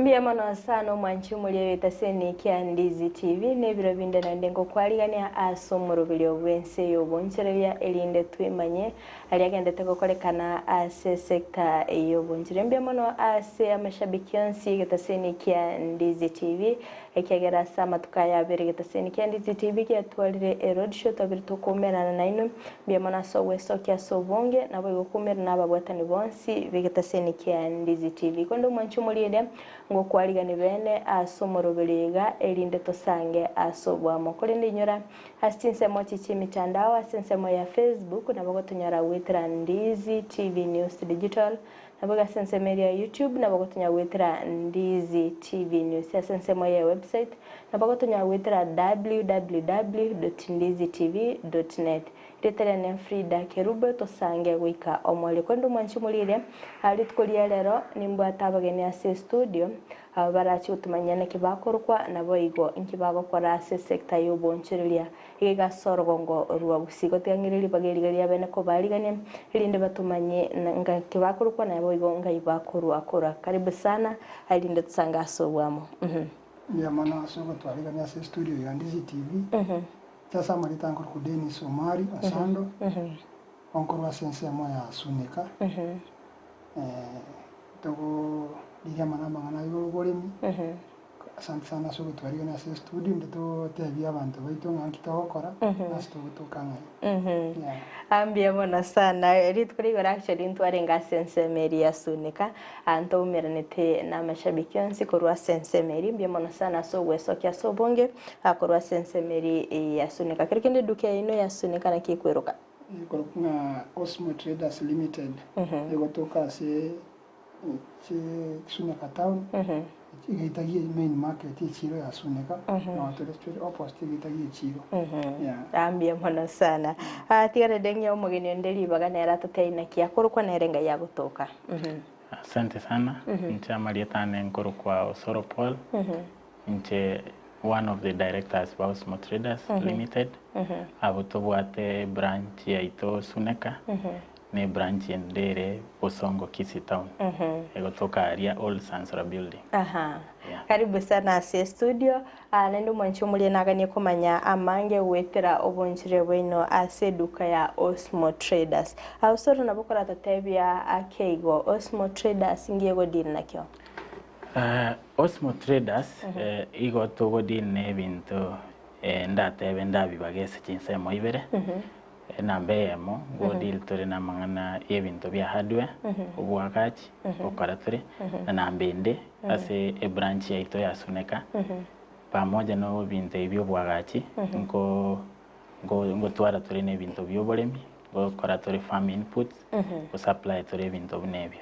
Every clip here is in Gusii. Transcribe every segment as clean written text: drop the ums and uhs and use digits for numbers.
Mbuya mono sana omwanchi omoria oyetaseni kia Ndizi TV na ebiro binde naende ngokwarigania ase omoroberio bw'ense y'obonchoreria erinde twemanye aria agendete gokorekana ase sector y'obonchoreria. Mbuya mono ase amashabiki onsi y'egetaseni kia Ndizi TV ekiagera ase amatuko aya abere egetaseni kia Ndizi TV giatwarire eroadshow twabire tokoumerana nainwe. Mbuya mono ase ogwesokia ase obonge naboigo koumerana ababwatani bonsi b'egetaseni kia Ndizi TV. Korende omwanchi omorieria ngokwarigani bene ase omoroberi iga erinde tosange ase oboamo. Korende inyora ase chinsemo echi chi'emitandao ase ensemo ya Facebook nabo gotonyora goetera Ndizi TV News Digital, Naboigo ase ensemo eria ya YouTube nabo gotonyara goetera Ndizi TV News. Ase ensemo ye website nabo gotonyara goetera www.ndizitv.net. Rieta riane Frida Kerubo tosange goika omoerio. Korende omwanchi omorire rituko ria rero nimbwate abageni ase estudio aba barache gotomanyia naki bakorokwa naboigo inki bagokora ase esector y'obonchoreria Iga ase orogongo rwa Gusii gotiga ng'ire ribaga eriga ria bene kobarigania, erinde batomanye ngaki bakorokwa naboigo ngai bakorwa korwa. Karibu sana erinde tosange ase obwamo. Mbuya mono ase ogotwarigania ase estudio ya Ndizi TV. Inche ase amarieta nkorokwa Dennis Omari Osando, onkorwa ase ensemo ya Suneka. Togorigia amang'ana amang'ana y'oboremi. Asante sana ase ogotwarigania ase estudio inde totebie abanto baito ng'a nki togokora na ase togotoka ng'ai. Yeah. Ah, mbuya mono sana. Rituko rigoro actually ntwarenge ase ensemo eria ya Sunika, ah, ntoumeranete na amashabiki onsi korwa ase ensemo eria. Mbuya mono sana ase ogwesokia ase obonge ah, korwa ase ensemo eria ya Sunika. Kero kende eduka yaino ya Sunika naki ekweroka? Ekorokwa ng'a Osmo Traders Limited, egotoka ase Suneka town, egeita gie main market echiro ya Suneka, noo tore tore opposite egeita gie echiro. Yeah. Ah, mbuya mono sana. Ah, tiga rende ng'e omogeni onde ribaga nere atotebie naki akorokwa nere ngai agotoka. Mhm. Asante sana. Inche amarieta ane nkorokwa Osoro Paul. Inche one of the directors ba Osmo Traders Limited. Abwo tobwate branch yaito Suneka. Ne branch ende ere Bosongo Kisii Town egotoka aria Old Sansora Building. Aha. Yeah. Karibu sana ase estudio. Ah, naende omwanchi omoria naganie komanya amange goetera obonchire bwaino ase eduka ya Osmo Traders. Ah, osoro nabo koratotebia ake igo Osmo Traders ngiye godeal nakio? Ah, Osmo Traders eh, igo togodeal na ebinto eh, ndatebe ndabibaga ase chinsemo ibere. Enamba eyemo, go deal tore namang'ana y'ebinto bia hardware, obwagachi, gokora tore, na namba ende ase ebranch yaito ya Suneka, pamoja na ebinto ebi bia obwagachi, nko nko ngotwara tore na ebinto bia oboremi, ngokora tore farm inputs, go supply tore ebinto buna ebio.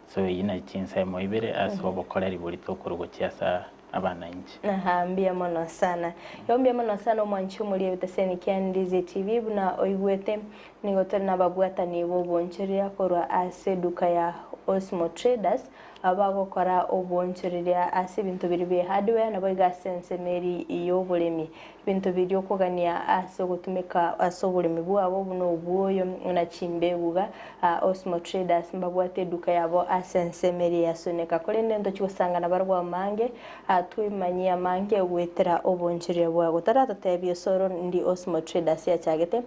So eyio nachi chinsemo ibere ase obokoreri boria tokorwa gochia asa abananchi. Ahaa mbuya mono sana. Igo mbuya mono sana omwanchi omoria ebiteseni kia Ndizi TV buna oigwete nigo tore nababwatani b'obonchoreria korwa ase eduka ya Osmo Traders aba bagokora obonchoreria ase ebinto biria bie hardware naboigo ase ensemo eri y'oboremi. Ebinto biria okogania ase ogotumeka ase oboremi bwabo buna obwoyo na chimbegu iga, Osmo Traders mbabwate eduka yabo ase ensemo eria ya Suneka. Korende ntochie gosangana barabwo amange, twemanyie amange goetera obonchoreria bwago. Taratotebia osoro ndi Osmo Traders yachagete,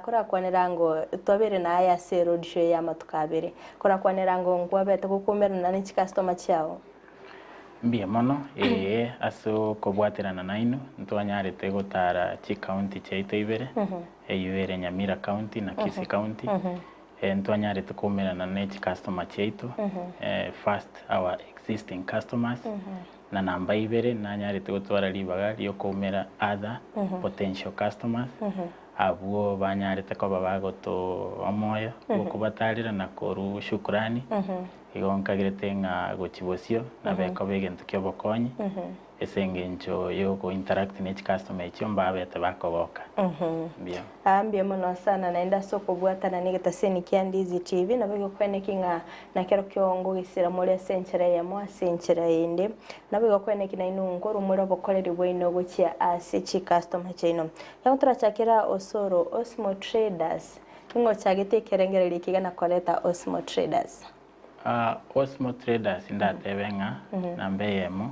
korakwanera ango twabeire naye ase eroadshow eye y'amatuko abere. Korakwanera ango nkwabete gokoumerana ne chicustomer chiao. Mbuya mono, ee, ase okobwaterana nainwe, ntwanyarete gotara chicounty chiaito ibere, eyio ere Nyamira County na Kisii County, ntwanyarete koumerana ne chicustomer chiaito, first our existing customers, na namba ibere nanyarete gotwara ribaga riokoumera other potential customers, abwo banyarete koba bagotoo omoyo bwokobatarera na korwa shukrani. Igo nkagerete ng'a gochia bosio nabe ekoba egento ki'obokonyi ase engencho y'ogo-interact ne chicustomer echio mbabete bakogoka. Mbuya. Aa mbuya mono sana naende ase okobwatana negetaseni kia Ndizi TV nabo igokweneki ng'a nakerokio ngogesira more ase enchera eyemo ase enchera ende. Nabo igokweneki nainwe nkorwa more obokoreri bwaino gochia ase chicustomer chiaino. Ekero torachakera Osoro Osmo Traders Ning'o ochagete ekerengererio eke na koreta Osmo Traders? Osmo Traders ndatebe ng'a namba eyemo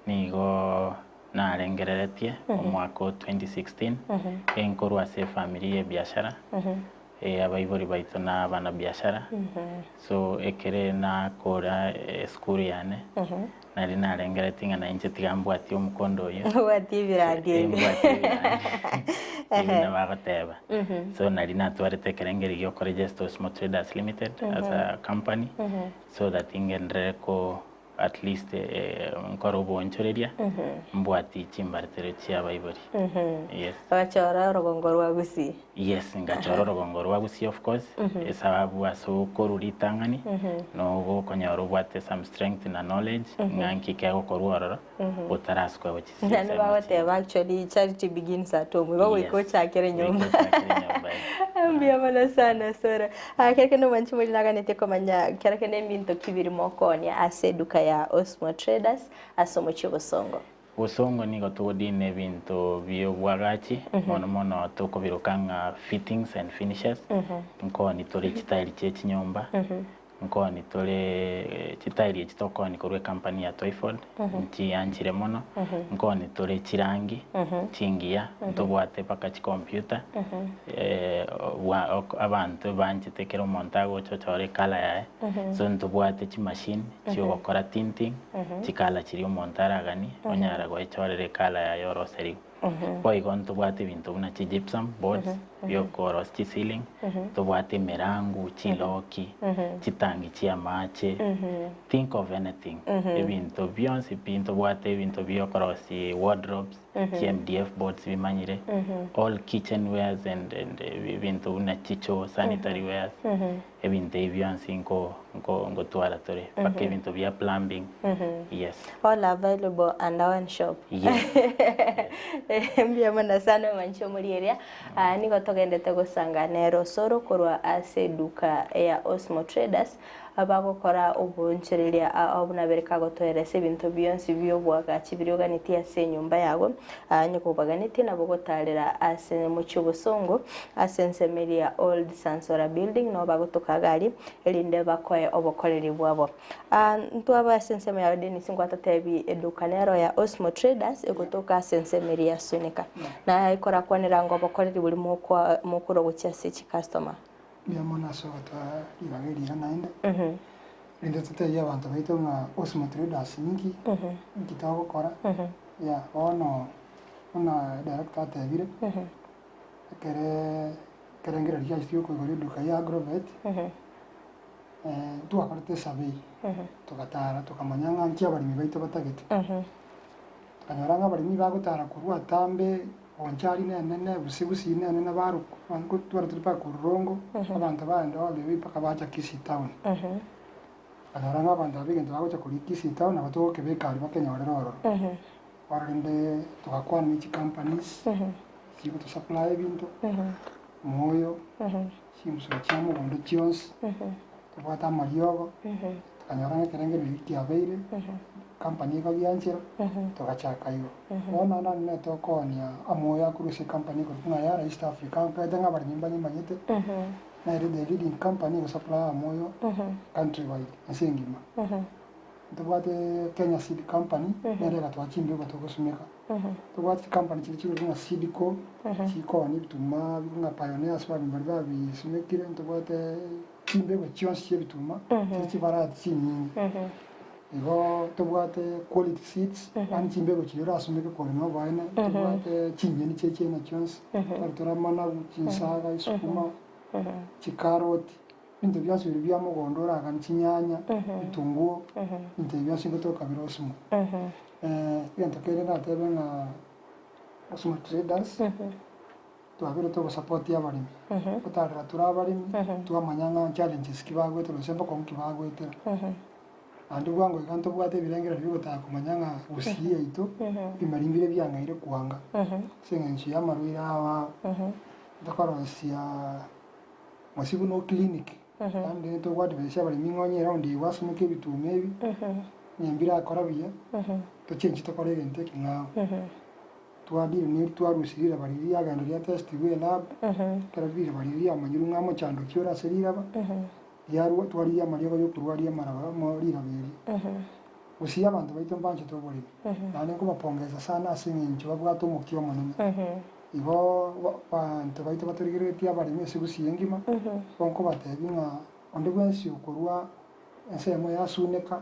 nigo narengereretie omwaka o 2016 enkorwa ase efamiri ya ebiashara, abaibori baito na abanabiashara, so ekere nakora esukuru yane nari narengereretie ng'a nainche tiga mbwatie omokondo oyio. Obwatie ebirandi ebi. Mbwatie ebirandi ebi buna bagoteba. So nari natwarete ekerengerio gia okoregister Osmo Traders Limited as a company so that ngenderere ko at least nkore oboonchoreria mbwatie chimbaratero chia abaibori. Yes. Ogachora orogongo rwa Gusii. Yes, ngachora orogongo rwa Gusii of course, esababu ase okorwa ritang'ani, nogo okonyora obwate some strength na knowledge, ng'a nki kegokorwa ororo, otarasukwa gochia Naende chinsemo chinde. bagoteba actually charity begins at home, igo goika Yes, ochakere goika nyomba. ochakere nyomba eh. Mbuya mono sana Sora. Ah, kero kende omwanchi moria naganetie komanya kero kende ebinto ki biri mokoonia ase eduka ya Osmo Traders ase omochie o Bosongo. Bosongo nigo togodina ebinto bi'obwagachi, mono mono tokobiroka ng'a fittings and finishes, nkoni tore chitairi chie chinyomba, nkoni tore chitairi echi tokoonia korwa ecompany ya Twyford, nchianchire mono, nkoni tore chirangi chingiya, ntobwate mpaka chicomputer, abanto banchete kera omonto agocha ochore ecolour yaye, so ntobwate chimachine chiogokora tinting, chikala chiria omonto araganie, onyara goechorera ekala yaye oroserigwe. Boigo ntobwate ebinto buna chi gypsum boards, biokorosia chi ceiling, ntobwate emerangu, chiloki, chitangi chia amache, think of anything, ebinto bionsi pi ntobwate ebinto biokorosia wardrobes, chi MDF boards bimanyire, all kitchen wares and and ebinto buna chichoo, sanitary wares, Ebinto ebi bionsi nko nko ngotwara tore, mpaka ebinto bia plumbing, yes. All available under one shop. Yes, yes. Mbuya mono sana omwanchi omorieria. Ah, nigo togendete gosanga nere Osoro korwa ase eduka ya Osmo Traders abagokora oboonchoreria ao buna bere kagotoeresa ebinto bionsi bi'oboagachi biria oganetie ase enyomba yago. Aa, onye kobaganetie nabo gotarera ase omochie obosongo ase ensemo eria ya Old Sansora Building nabo bagotoka iga aria erinde bakoe obokoreri bwabo. Aa, ntwabe ase ensemo ya Dennis ngwatotebi eduka nero ya Osmo Traders egotoka ase ensemo eria ya Sunika. Na ekorakwanera ng'a obokoreri boria mokoa mokorwa gochia ase chicustomer. Mbuya mono ase ogotoa ribaga eri iga naende, rende totebie abanto baito ng'a Osmo Traders ninki, ninki togokora, yeah, bono buna director atebire, ekere ekerengererio kiaye kia okoigora eduka ya Agrovet, ntwakorete esurvey, togatara tokamanya ng'a nki abaremi baito batagete. Tokanyora ng'a abaremi bagotara korwa atambe, Bonchari nenene, gose Gusii nenene barokwa, ntware tore mpaka Korurongo, abanto baenda all the way mpaka bacha Kisii town. Okanyora ng'a abanto aba egento bagocha koria Kisii town nabo togokebeka aria bakenyorere ororo. Bono rende togakwana ne chicompanies, chigotosupply ebinto, omoyo, chimbusuro chia mogondo chionsi, tobwate amariogo, tokanyora ng'a ekerengererio ekio kiabeire, company ekagianchera, togachaka igo. Bono naende naende netokoonia amoyo akorwa ase ecompany ekorokwa ng'a Yara East Africa, nkaete ng'a abaremi mbanyemanyete, nere the leading company egosupply amoyo country wide, ense engima. Ntobwate Kenya Seed Company, nere egatoa chimbegu togosumeka. Ntobwate chicompany chiria chikorokwa ng'a Seedco, chikoonia ebituma bire ng'a Pioneers abaremi baria babisumekire, ntobwate chimbegu chionsi chi'ebituma, chire chivarati chinyinge. Igo tobwate quality seeds, yaani chimbegu chiria orasumeke korema oboene, tobwate chinyeni chie chiaina chionsi, twari tore amanagu, chinsaga, esukuma, chikaroti, ebinto bionsi biria bia mogondo oraganie chinyanya, ebitunguo, ebinto ebi bionsi ngotoka bire osimo. Egento kende natebe ng'a osimo traders, Twabire togosapotia abaremi, gotarera tore abaremi, twamanya ng'a challenges ki bagoetera gose mbokong'u ki bagoetera. Naende bwango iga ntobwate ebirengererio bigotaka komanya ng'a gusii yaito, ebimeri mbire biang'aire kwanga, ase eng'encho ya amarwaire ao ao. Tokorosia gose buna oclinic, naende togoadvise abaremi ng'a onye eround eye gwasomeka ebituma ebi, onye mbirakora buya, tochenchi tokore egento ekeng'ao. Twadire neri twarusia riraba riria riagenda riatestigwe elab, ekero riraba riria riamanyirwe ng'a mochando ki ore ase riraba, Riarwa twarigia amariogo y'okorwaria amaraba amo riraba erio. Gusii abanto baito mbanchete oboremi, naende nkobapongesa sana ase eng'encho babwate omokia omonene. Igo abanto baito batorigereretie abaremi ase Gusii engima, igo nkobatebia ng'a onde bwensi okorwa ensemo ya Suneka,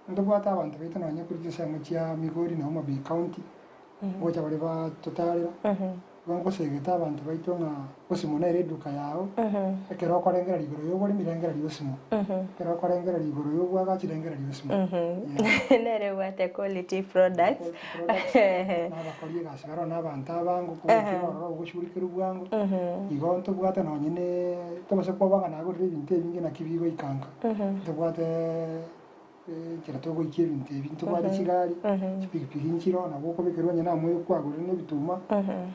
ntobwate abanto baito nonye korwa chinsemo chia Migori na Homa Bay County, ngocha bare batotarera, igo nkosegete abanto baito ng'a Osimo nere eduka yao, ekero okorengereria igoro y'oboremi rengereria Osimo, ekero okorengereria igoro y'obwagachi rengereria Osimo. Yeah. Nere obwate quality products. Quality products, na abakori egasi baroo na abanto abango kogoikera ororo ogoshughulikerwa bwango, igo ntobwate nonye ne tobase koba ng'a nagorire ebinto ebinge naki bigoika nka, ntobwate Enchera togoikia ebinto ebi, ntobwate chigari, chipigipigi nchiro, nabo okobekerwa onye namoyo kwagorire na ebituma,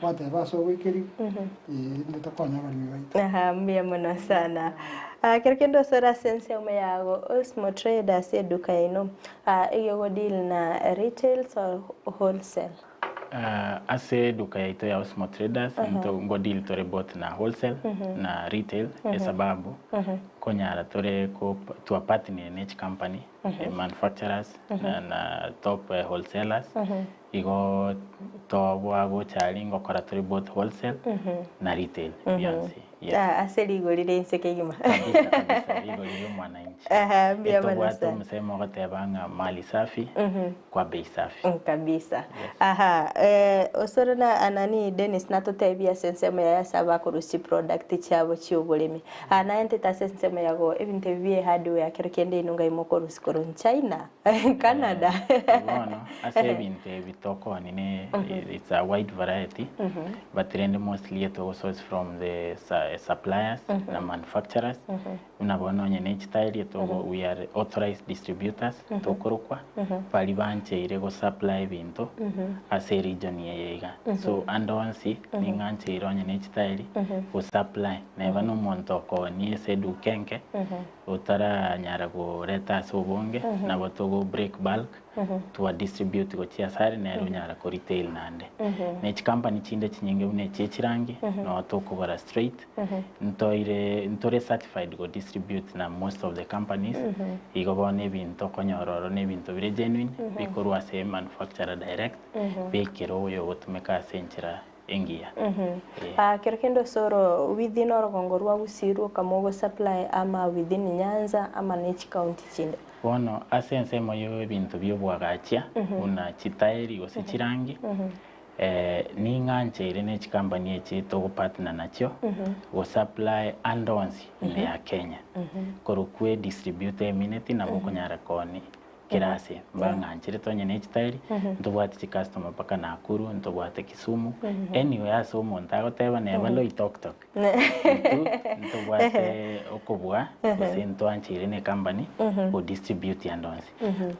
gwateba ase ogoikerigwa, eh, tokonye abaremi baito. Aha, mbuya mono sana. Ah, kero kende osore ase ensemo yago Osmo Trade ase eduka yaino, ah, egeogo deal na retails or wholesale? Ah, ase eduka yaito ya Osmo Traders, nto ngo deal tore both na wholesale na retail, esababu Konyara tore ko twapartnire ne chicompany, manufacturers na na top wholesalers, igo toboa gocha aria ngokora tore both wholesale na retail bionsi, yes. Ah, ase rigori ria inse kegima. Kabisa kabisa rigori ria omwananchi. Aha, mbuya mono Etobwate sana. omosemo ogoteba ng'a mali safi kwa bei safi. Kabisa. Yes. Aha, eh, osoro na anani Dennis natotebie ase ensemo yaye ase abakorusia chiproduct chiabo chioboremi. Aa naye ntete ase ensemo yago ebinto ebi bie hardware kero kende inwe ngai mokorusia korwa China, Canada. Bono ase ebinto ebi tokoonia ne it's a wide variety but rende mostly etogo source from the suppliers na manufacturers buna bono onye ne chitairi etogo we are authorized distributors tokorokwa baria bancheire go supply ebinto ase region eye iga so ande onsi ning'ancheire onye ne chitairi go supply Neba nomonto okoonia ase eduka enke, otaranyara koreta ase obonge, nabo togo break bulk, twa distribute gochia ase are nere onyara ko retail naende. Ne chikampani chinde chinyinge buna echi echirangi, noo tokogora straight, ntoire ntore certified go distribute na most of the companies, igo bono ebinto okonyora ororo na ebinto bire genuine, bikorwa ase manufacturer direct, bekera oyogotumeka ase enchera engiya. Eh. Ah, kero kende ase oro within orogongo rwa Gusii rwoka mogo supply ama within Nyanza ama ne chicounty chinde. Bono ase ensemo y'ebinto bi'oboagachia buna chitairi gose chirangi, eh, ning'ancheire ne chikampani echi togopartner nachio gosupply ande onsi ime ya Kenya. Korwa kwe distributor emineti nabo okonyara koonia Kera ase mbang'ancherete onye ne chitairi, ntobwate chicustomer mpaka Nakuru, ntobwate Kisumu, anywhere ase omonto agoteba neba Loitoktok, intwe ntobwate okobua gose ntwancheire ne ecompany go distribute ande onsi.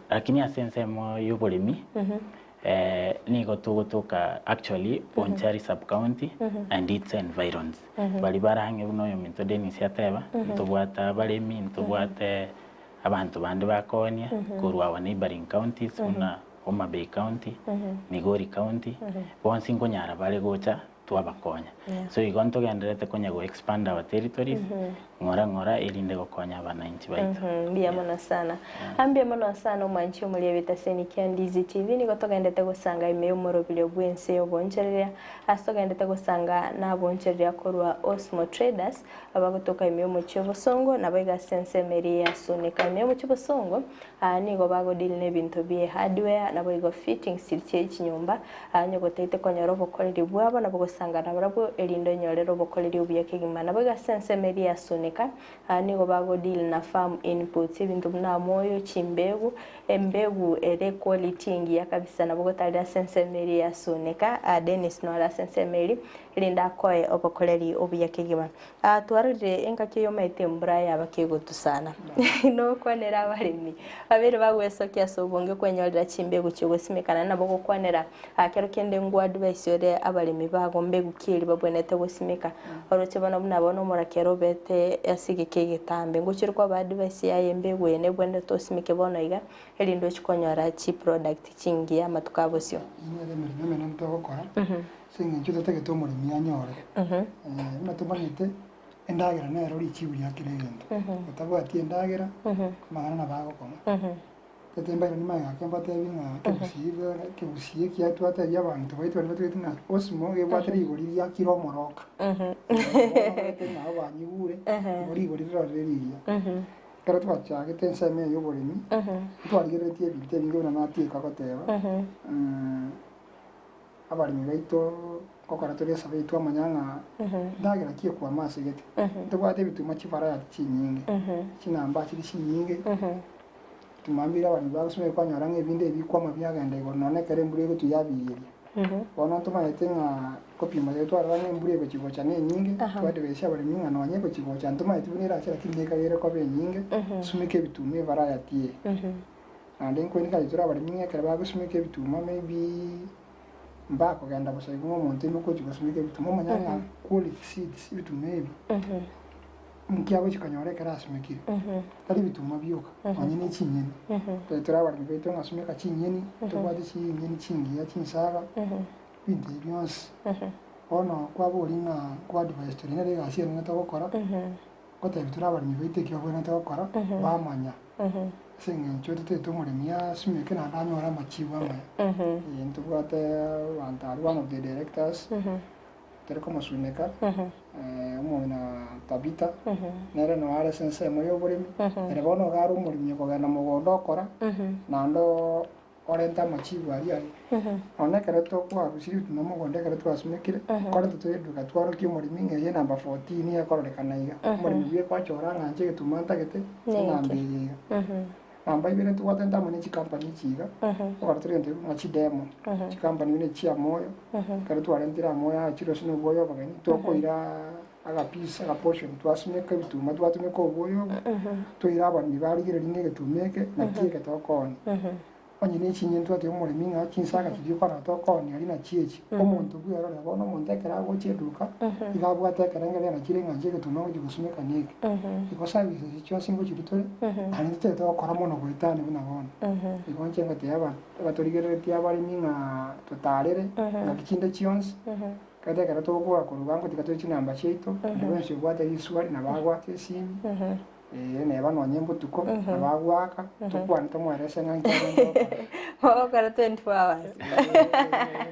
Lakini ase ensemo ya oboremi, nigo togotoka actually Bonchari sub county and its environs. Baria bare ang'e buna oyominto Dennis ateba, ntobwate abaremi, ntobwate Abanto bande bakoonia korwa our neighbouring counties buna Homa Bay County, Migori County, bonsi nkonyara bare gocha twabakonya. So igo ntogendererete konya go expand our territories ng'ora ng'ora erinde gokonya abananchi baito. Mbuya mono sana. Mbuya mono sana omwanchi omoria bw'etaseni kia Ndizi TV nigo togendete gosanga ime y'omoroberio bw'ense y'oboonchoreria ase togendete gosanga naboonchoreria korwa Osmo Traders Abagotoka ime y'omochie obosongo naboigo ase ensemo eria ya Sunika. Ime y'omochie obosongo aa nigo bagodeal nebinto bie hardware naboigo fittings chiria chie chinyomba aa onye gotaete konyora obokoreri bwabo nabo gosangana barabwo erinde onyorere obokoreri obuya kegima. Naboigo ase ensemo eria ya Sunika aa nigo bagodeal na farm inputs ebinto buna amoyo, chimbegu, embegu ere equality engiya kabisa nabo gotarire ase ensemo eria ya Sunika. Aa Dennis nore ase ensemo eria erinde akoe obokoreri obuya kegima. Aa twarorire engaki eyomaete embura yaba kegotusana. Nokwanera abaremi babere bagwesokia ase obonge kwenyorera chimbegu chiogosimeka naende nabo gokwanera aa kero kende ngwa advise ore abaremi bago mbegu ki eria babwenerete gosimeka. Oroche bono buna bono omorakera obete ase egeka egetambe ngochire kwaba advice yaye embegu eye nebwenerete osimeke bono iga erinde ochie konyora chiproduct chingiya amatuko abosio. Inwe ere emeremo emenene togokora, Ase engencho totagete omoremi anyore. Buna tomanyete, Endagera nero richibu ria kera egento. Otabwati endagera, amang'ana nabo agokong'a. Tete mbairanie magega ake mbatebi ng'a ekegusii buna ekegusii ekiya twatebia abanto baito baria batugete ng'a osimo gebwate rigori ria kira omoroka. Bono omanyete ng'a nabo banyigure, igo rigori rirore rire rigiya. Ekero twachagete ensemo eye ya oboremi, ntwarigereretie ebinto ebinge buna natieka goteba, abaremi baito ngokora tore esabu eye twamanya ng'a ndagera ki ekwama ase gete. Ntobwate ebituma chivariety chinyinge, chinamba chire chinyinge, ebituma mbire abaremi bagosomia kwanyora ng'a ebinde ebikwama biagenda igoro nonya ekero embura egotwa yabiiyeria. Bono ntomanyete ng'a ngopima iga twarora ng'a embura egochi gocha na enyinge, twadivise abaremi ng'a nonya egochi gocha ntomanyeti buna erache lakini nigo ere koba enyinge, sumeka ebituma evariety eye. Naende nkoenekia tore abaremi ng'a ekero bagosumeka ebituma maybe mbakogenda bosa igo ng'a omonto oime ogochi gosumeka ebituma omanye ng'a quality seeds ebituma ebi nki agochi konyora ekero asumekire. Tari ebituma bioka nonye ne chinyeni. Tari tore abaremi baito ng'a sumeka chinyeni, tobwate chinyeni chingiya chinsaga, ebinto ebi bionsi. Bono kwaboria ng'a nkoadvise tore nere egasi enene togokora, ngotebi tore abaremi baito eki babwenerete gokora, bamanya. Ase eng'encho totagete omoremi asumeke naende anyore amachibu amaya. Ee, ntobwate abanto aria one of the directors, tore komosuneka, omong'ina Tabitha, nere noo are ase ensemo ya oboremi, ere bono iga are omoremi okogenda mogondo okora, naende orente amachibu aria aye. Nonya ekero tokwarusirie ebituma mogondo ekero twasumekire, korenta tore eduka twarokia omoremi ng'a eye number 14 ekororekana iga. Omoremi bweka ochora ng'a inche egetuma ntagete, enamba eye iga. Namba ibere ntobwatente amo ne chikampani echi iga, ekero tore gento buna chidemo, chikampani buna echi chia moyo, ekero twarentire amoyo aya chirosi na obwoyo obogeni, tokoira agapiece agaportion twasumeka ebituma twatumeka obwoyo obo, toira abaremi barigereria ng'a egetuma eke naki eke tokoonia. Onye ne chinyeni twatebia omoremi ng'a chinsaga chiria okorora tokoonia aria nachi echi, omonto bwerorera. Bono omonto ekero agocha eduka, iga abwate ekerengererio nachire ng'a inche egetuma ngochia gosumeka neke. Igo services echi chionsi ngochiria tore, naende ntotagete gokora mono goetania buna bono. Igo inche ngotebia abanto, abatorigereretie abaremi ng'a totarere, ngaki chinde chionsi, Gete ekero togokora korwa iga ngotiga tore chinamba chiaito, onde bwensi obwate riswali nabo agwake esimi, ee, neba nonye mbotuko, nabo agoaka, tokwane tomoerese ng'a nki agende gokora. Mogokora 24 hours.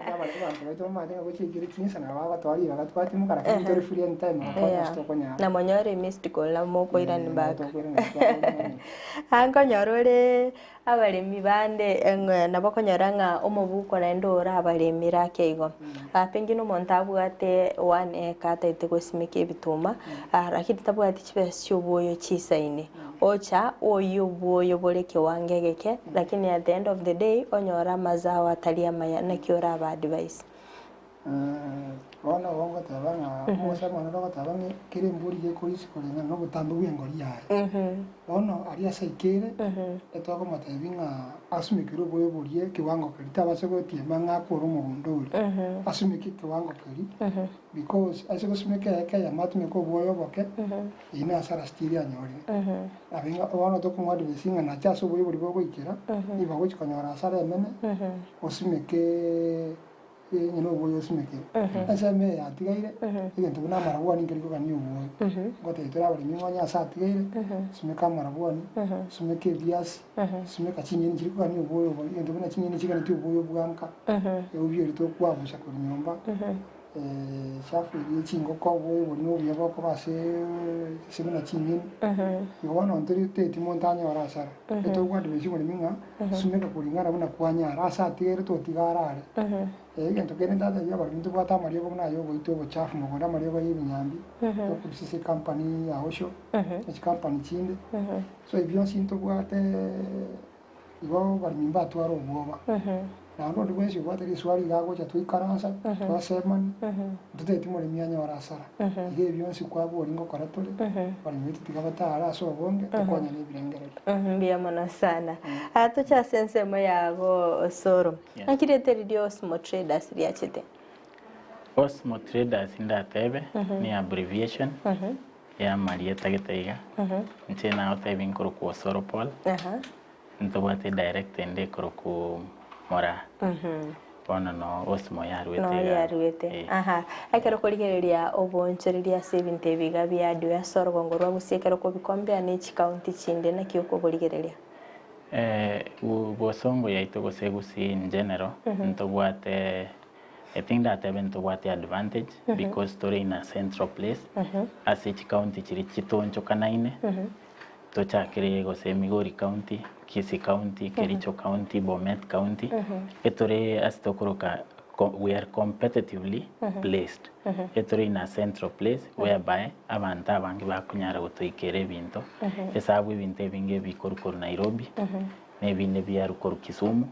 Abanto baito bamanyete ng'a gochia ekero chinsa nabo bagotoa ribaga twatimoka lakini tore free anytime gokonya ase tokonyara. Na monyore missed call nabo mokoirani back. Tokoirani twakoirani. Aa nkonyora ore Abaremi bande nabo okonyora ng'a omobuko naende ore abaremire ake igo. Pengine omonto abwate one acre atagete gosimeka ebituma, lakini tabwati chibesa chia obwoyo chisaine. Ocha oyie obwoyo bore ekewango egeke, lakini at the end of the day onyore amazao atari amaya, naki oraba advise? Bono igo ngoteba ng'a omogusii omonene ogoteba ng'a kera embori gekorisia koreng'ana na obotambe bw'engori yaye. Bono aria ase aikeire, etokomotebia ng'a asumekere oboyo boria ekewango keria tabasa gotiema ng'a akore omogondo oria. Asumeke ekewango keria because ase gosumeka eyeke eyemo atumeke obwoyo oboke, eyio na hasara still anyorire. Nabo ing'a bono tokomoadvise ng'a nache ase oboyo boria bogoikera, nigo agochi konyora hasara enene, osumekeeee. Onye noboyo osimekire, ensemo eye yatigaire, egento buna amarabwani nkeri kogania obwoyo. Ngotebia tore abaremi ng'a onye ase atigaire, simeka amarabwani, simeka ebiasi, simeka chinyeni chiri kogania obwoyo obo, egento buna chinyeni chiganetie obwoyo bwa nka, ebi biori tokwabusa korwa nyomba, chafu eria ya chingoko obwoyo boria na obuya bokoba aseee ase buna chinyeni. Igo bono ntori toeti monto anyore asara, etogwadivise omoremi ng'a. Sumeka koring'ana buna kwanyara, ase atigaire totiga arare. Egento kende ntatebie abaremi ntobwate amariogo buna aya ogoita obochafu mogondo, amariogo ya ebinyambi, tokorusia ase ecompany ya Osho, ne chicompany chinde. So ebi bionsi ntobwate igo abaremi mbatware obwoba. Naende onde bwensi obwate riswali iga agocha twaikaransa, twasemani, ntotageti moremi anyore asara. Iga ebi bionsi kwaboria ngokora tore, abaremi baito tiga batare ase obonge, tokonyane ebirengererio. Mbuya mono sana. Aa toche ase ensemo yago Osoro. Yes. Naki rieta eri ria Osmo Traders riachete? Osmo Traders ndatebe ni abbreviation ya amarieta gete iga. Inche nagotebi nkorokwa Osoro Paul. Ntobwate director ende ekorokwa Moraa. Bono no Osmo yaruete Noo iga. yaruete. Eh. Aha. Ekero okorigereria oboonchoreria ase ebinto ebi iga biadwe ase orogongo rwa Gusii ekero okobikombea ne chikaunti chinde naki okoborigereria? Eh, bosongo yaito gose Gusii in general, ntobwate I think ndatebe ntobwate advantage because tore in a central place ase chikaunti chiria chitonchokanaine Tochakire gose Migori County, Kisii County, Kericho County, Bomet County, etore ase tokoroka we are competitively placed. Etore in a central place whereby abanto abange bakonyara gotoikera ebinto, esabu ebinto ebinge ebikorwa korwa Nairobi, na ebinde biarwa korwa Kisumu.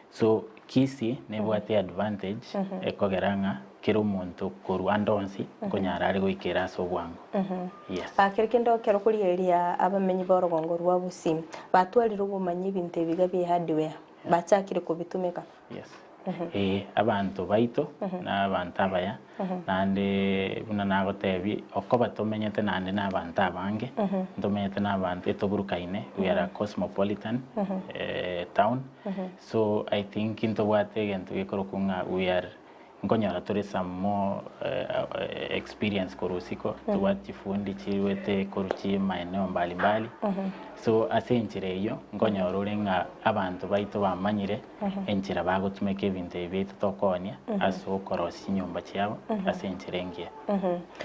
So Kisii nebwate advantage ekogera ng'a kera omonto korwa ande onsi nkonyara are goikera ase obwango. Yes. Kere kende ekero okorigereria abamenyi b'orogongo rwa Gusii batwarire obomanyi ebinto ebi iga bie hardware bachakire kobitumeka. Yes. Ee, abanto baito na abanto abaya, naende buna nagotebie, okoba tomenyete naende na abanto abange, ntomenyete na abanto etoburukaine, we are a cosmopolitan town, so I think ntobwate egento gekorokwa ng'a we are nkonyora tore some more experience korwa isiko, tobwate chifundi chiruete korwa chimaeneo mbali mbali, so ase enchera eyio, nkonyora ore ng'a abanto baito bamanyire enchera bagotumeka ebinto ebi biaito tokoonia ase okorosia chinyomba chiabo ase enchera engiya.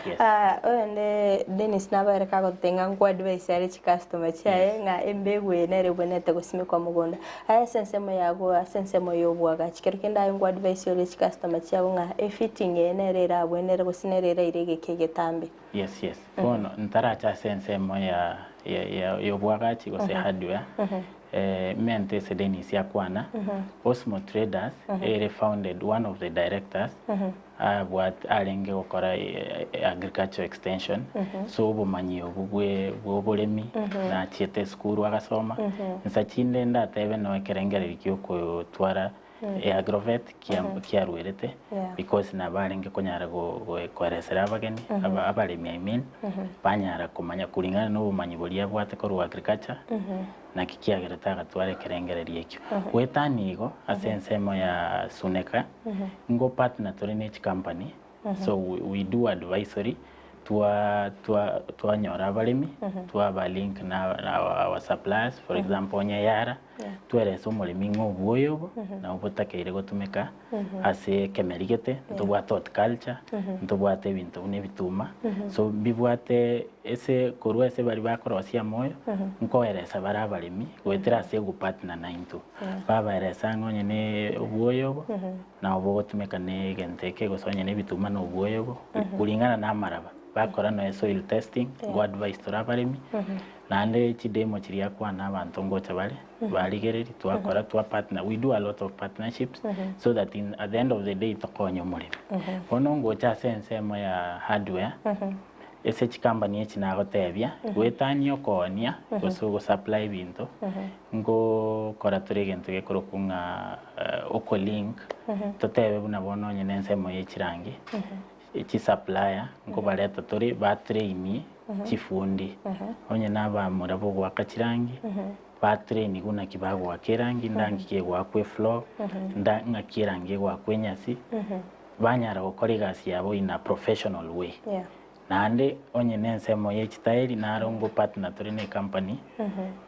Yes. Ah, oyonde Dennis nabaere kagoteba ng'a nkoadvise are chicustomer chiaye ng'a embegu eye nere ebwenerete gosimekwa mogondo. Aye ase ensemo yago ase ensemo ya obwagachi kero kende aye nkoadvise ore chicustomer chiago ng'a efitting eye nere erabwenere gose nere eraire egeka egetambe. Yes, yes. Bono ntarache ase ensemo ya ya ya ya obwagachi gose hardware, mente ase Dennis akwana, Osmo Traders ere founded one of the directors abwate arenge gokora agricultural extension, so obomanyi obwo bwe bwa oboremi nachiete esukuru agasoma, nsa chinde ndatebe noe ekerengererio kia okotwara agrovet kia kiarwerete because nabo arenge konyara go go koeresera abageni aba abaremi I mean, banyara komanya kuringana na obomanyi boria abwate korwa agriculture, naki kiagerete agatwara ekerengererio ekio. Goetania igo, ase ensemo ya Suneka, Nigo partner tore ne chicompany, so we do advisory, twa twa twanyora abaremi, twaba link na na our suppliers, for example onye Yara, twerese omoremi ng'a obwoyo obo, nabo botakeire gotumeka ase ekemeri gete, ntobwate horticulture, ntobwate ebinto buna ebituma, so mbibwate ese korwa ase baria bakorosia amoyo, nkoeresa bare abaremi goetera ase ogopartner naintwe. Babaeresa ng'a onye ne obwoyo obo, nabo bogotumeka ne egento eke, gose onye ne ebituma na obwoyo obo, kuringana na amaraba. Bakora nonya soil testing, go advise tore abaremi, naende chidemo chiria akwana abanto ngocha bare, barigereria, twakora twa partner, we do a lot of partnerships, so that in at the end of the day tokonye omoremi. Bono ngocha ase ensemo ya hardware, Ase chikambani echi nagotebia, goetania okoonia gose ogosupply ebinto, ngokora tore egento gekorokwa ng'a okolink, totebe buna bono onye na ensemo ye chirangi, chisupplier nkobareta tore batrainie chifundi, onye na abamura bogoaka chirangi, batrainigwe naki bagoaka erangi, ndangi ki egoakwa efloor, nda ng'aki erangi egoakwa enyasi, banyara gokora egasi yabo in a professional way. Yeah. Naende onye na ensemo ye chitairi naro ngo partner tore ne ecompany,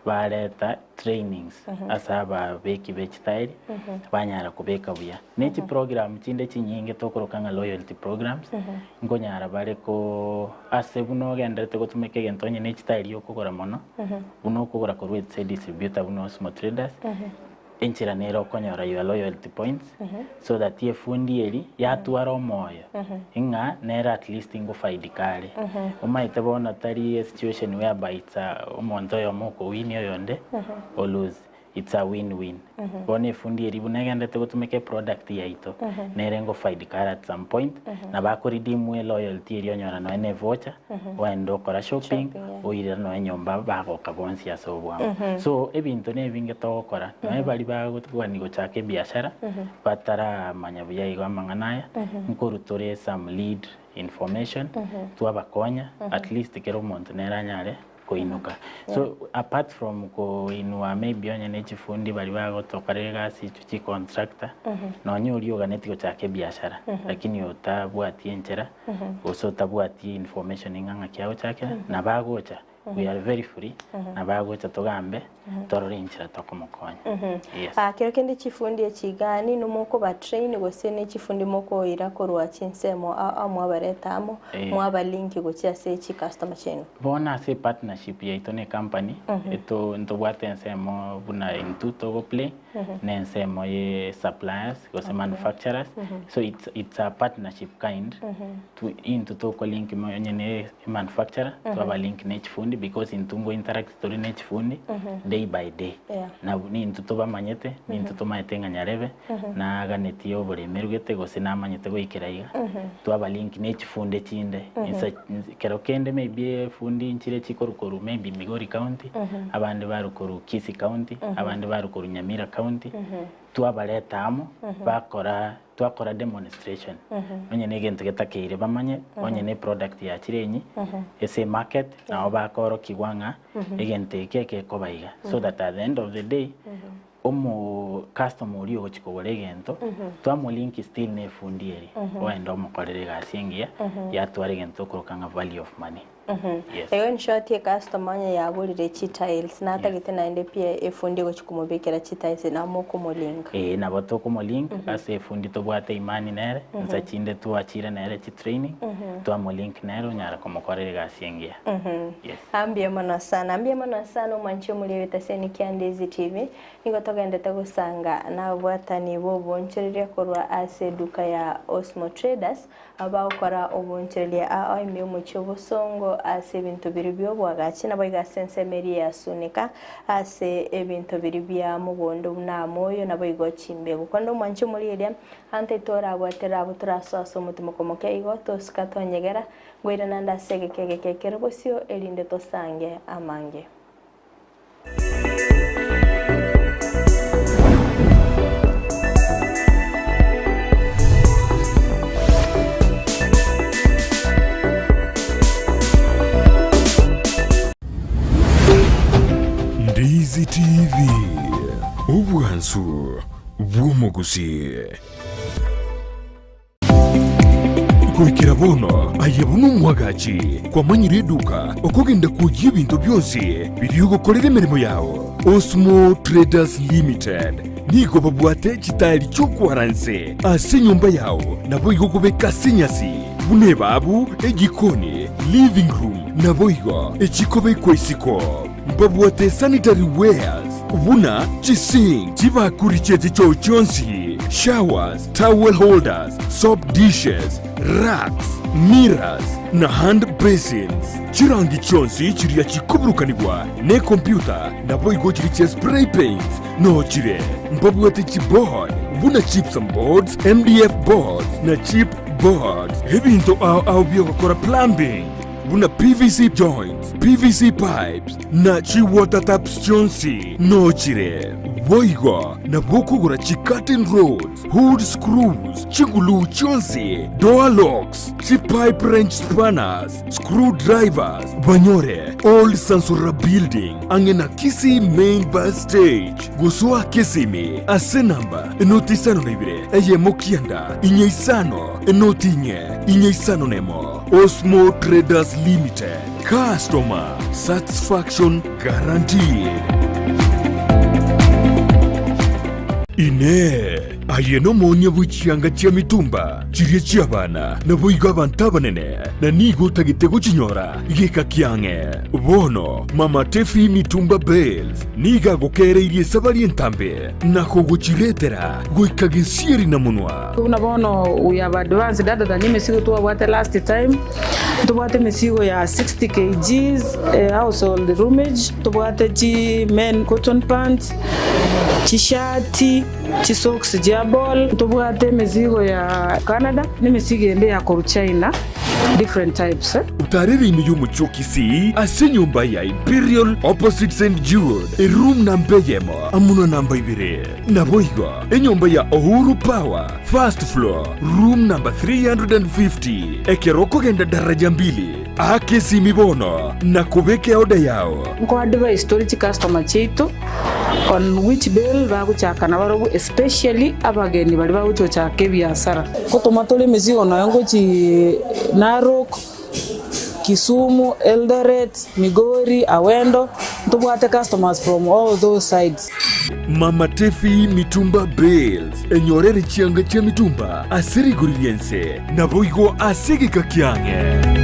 bareta trainings ase ababeki be chitairi, banyara kobeka buya. Ne chiprogram chinde chinyinge tokoroka ng'a loyalty programs, nkonyara bare ko ase buna ogenderete gotumeka egento onye ne chitairi okogora mono, buna okogora korwa ase edistributor buna Osmo Traders, Enchera nere okonyora your loyalty points so that efundi eri yatwara omoyo ng'a nere at least ngofaidika are. Omanyete bono tari esituation whereby it's a omonto oyomo okowin oyonde o lose, it's a win win. Bono efundi eri buna egenderete gotumeka eproduct yaito nere ngofaidika are at some point nabo ako redeem eloyalty eria onyora nonya na evoucher Oende okora shopping, Shopping, yeah. oirera nonya nyomba bagoka bonsi ase obwango. So ebinto nebinge togokora, nonya baria bagokani gochaka ebiashara, bataramanya buya igo amang'ana aya, nkorwa tore some lead information, twabakonya, at least kera omonto nere anyare. koinuka. So apart from koinua maybe onye ne chifundi baria bagotokorera egasi echio chicontractor, nonye oria oganetie gochaka ebiashara lakini otabwati enchera gose otabwati information ng'a ng'aki agochakera, nabo agocha we are very free, nabo agocha togambe torore enchera tokomokonya. Yes. Ah, kero kende chifundi echi igaa nino mokoba train gose ne chifundi mokoira korwa chinsemo ao ao mwabareta amo, Eh. mwaba link gochia ase chicustomer chiaino? Bono ase epartnership yaito na ecompany, eto ntobwate ensemo buna intwe togo play, na ensemo ye suppliers gose manufacturers, so it's it's a partnership kind, twe intwe toko link mo onye ne emanufacturer, twaba link ne chifundi because intwe ngo interact tore ne chifundi day by day. Yeah. Nabo nintwe tobamanyete, nintwe tomanyete ng'a nyarebe, naganetie oboremeru gete gose namanyete goikera iga, twaba link ne chifundi echinde, inse kero kende maybe efundi nchire chikorwa korwa maybe Migori county, abande barwa korwa Kisii county, abande barwa korwa Nyamira county, twabareta amo, bakora twakora demonstration, onye na egento getakeire bamanye, onye na eproduct yachire enyi, ase emarket, nabo bakorokigwa ng'a egento eke ekekoba iga, so that at the end of the day, omo customer oria ogochia kogora egento, twamolink still na efundi eria, oende omokorere egasi engiya, yatwara egento tokoroka ng'a value of money. Yes. Igo in short ecustomer onye yagorire chitiles natagete naende pia efundi egochi komobekera chitiles nabo mokomolinka. Ee nabo tokomolink ase efundi tobwate imani nere, insa chinde twachire nere chitraining, twamolink nere onyara komokorera egasi engiya. Yes. Ah, mbuya mono sana, mbuya mono sana omwanchi omoria oetaseni kia Ndizi TV. Nigo togendete gosanga nababwatani b'obonchoreria korwa ase eduka ya Osmo Traders, Abagokora obonchoreria ao ime y'omochie obosongo ase ebinto biria bi'oboagachi, naboigo ase ensemo eria ya Sunika, ase ebinto biria bia mogondo buna amoyo, naboigo chimbegu. Korende omwanche omorigereria, ante torabwaterere abwo torasoe ase omotimoko moke igo, tosuka tonyegera, ngoirana ande ase egeka egeke ekere bosio, erinde tosange amange. Ndizi TV, obwansu bw'omogusii. Goikera bono aye buna omwagachi kwamanyire eduka okogenda kwoyia ebinto bionsi biria ogokorera emeremo yao. Osmo Traders Limited nigo babwate chitaeri chi'okwara nse ase enyomba yao naboigo okobeka ase enyasi buna ebabu, ejikoni, living room naboigo echikobekwa isiko. Mbabwate sanitary wares buna chisink, chibakuri chie chichoo chionsi, showers, towel holders, soap dishes, racks, mirrors, na hand basins. Chirangi chionsi chiria chikoburukanigwa nekompyuta naboigo chiri chia spray paints noo chire. Mbabwate chiboard buna gypsum boards, MDF boards na chip boards. Ebinto ao ao biogokora plumbing buna PVC joints, PVC pipes, na chi-water taps chionsi nochire. Boigo nabo okogora chi-curtain rods, hood screws, chiguluu chionsi, door locks, chi-pipe wrench spanners, screw drivers, banyore Old Sansura Building ang'e na Kisii Main Bus Stage. Gosoa Kisimi ase namba enoti 52 eyemo kianda inye isano enoti inye inye isano nemo. Osmo Traders Limited, Customer Satisfaction Guaranteed. Inee! Aye nomoonia bwe chianga chia mitumba chiria chi'abana, naboigo abanto abanene, na nigo otagete gochinyora geka kiang'e? Bono Mama Tefi Mitumba Bales nigo agokeereirie esabari entambe na kogochiretera goika gesieri na monwa. Buna bono we have advanced other than emesigo twabwate last time, ntobwate emesigo ya 60 kgs household roomage, ntobwate chi men cotton pants, chishati, chisocks chia ball, ntobwate emesigo ya Canada, na emesigo ende ya korwa China, different types. Otarere ime y'omochie o Kisii ase enyomba ya Imperial opposite St Jude, eroom namba eyemo amo na namba ibere. Naboigo enyomba ya Uhuru Power, first floor, room number 350. Ekero okogenda daraja mbili, aka esimi bono na kobeka eoda yao. Nko advise tore chicustomer chiaito on which bale bagochaka nabarobwo especially abageni baria bagocha gochaka ebiasara. Ngotoma tore emesigo nonya ngochi Narok, Kisumu, Eldoret, Migori, Awendo, ntobwate customers from all those sides. Mama Tefi Mitumba Bales, enyorere chianga chia mitumba ase rigori ri'ense, naboigo ase egeka kiang'e.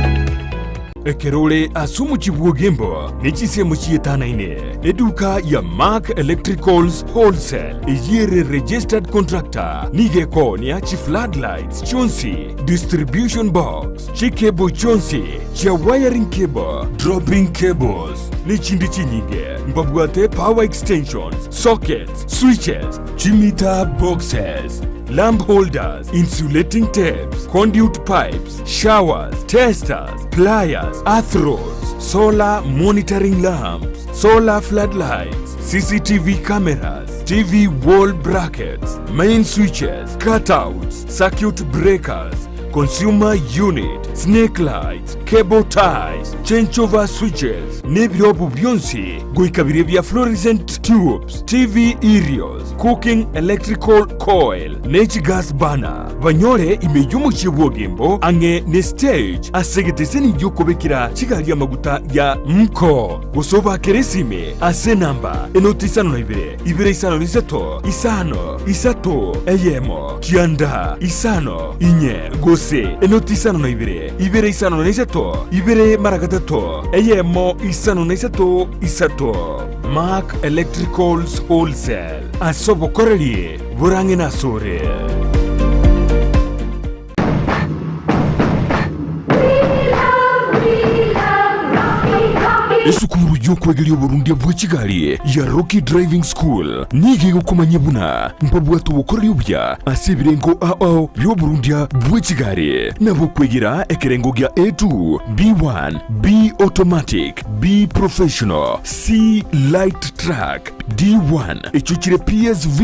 Ekero ore ase omochie bw'Ogembo ne chinsemo chietanaine, eduka ya Mark Electricals Wholesale eyio ere registered contractor nigo ekoonia chi floodlights chionsi, distribution box, chicable chionsi chia wiring cable, dropping cables ne chinde chinyinge. Mbabwate power extensions, sockets, switches, chimeter boxes, lamp holders, insulating tapes, conduit pipes, showers, testers, pliers, earth rods, solar monitoring lamps, solar floodlights, CCTV cameras, TV wall brackets, main switches, cutouts, circuit breakers, consumer unit, snake lights, cable ties, changeover switches, nebirobu bionsi goika biria bia fluorescent tubes, TV aerials, cooking electrical coil, ne chigas burner. Banyore ime y'omochie bw'Ogembo ang'e ne stage ase egeteseni gi'okobekera chigari amaguta ya Mko. Gose obakere esime ase enamba enoti isano na ibere, ibere isano na isato, isano, isato, eyemo, kianda, isano, inye, gose enoti isano na ibere, ibere isano na isato, ibere mara gatato, eyemo, isano na isato, isato. Mark Electricals Wholesale, ase obokoreri borang'e nasore. Esukuru y'okwegeria oborundia bwe chigari ya Rocky Driving School nigo egokomanyia buna mbabwate obokoreri obuya ase ebirengo ao bi'oborundia bwe chigari nabo okwegera ekerengo gia A2, B1, B Automatic, B Professional, C Light Truck, D1 echio chire PSV,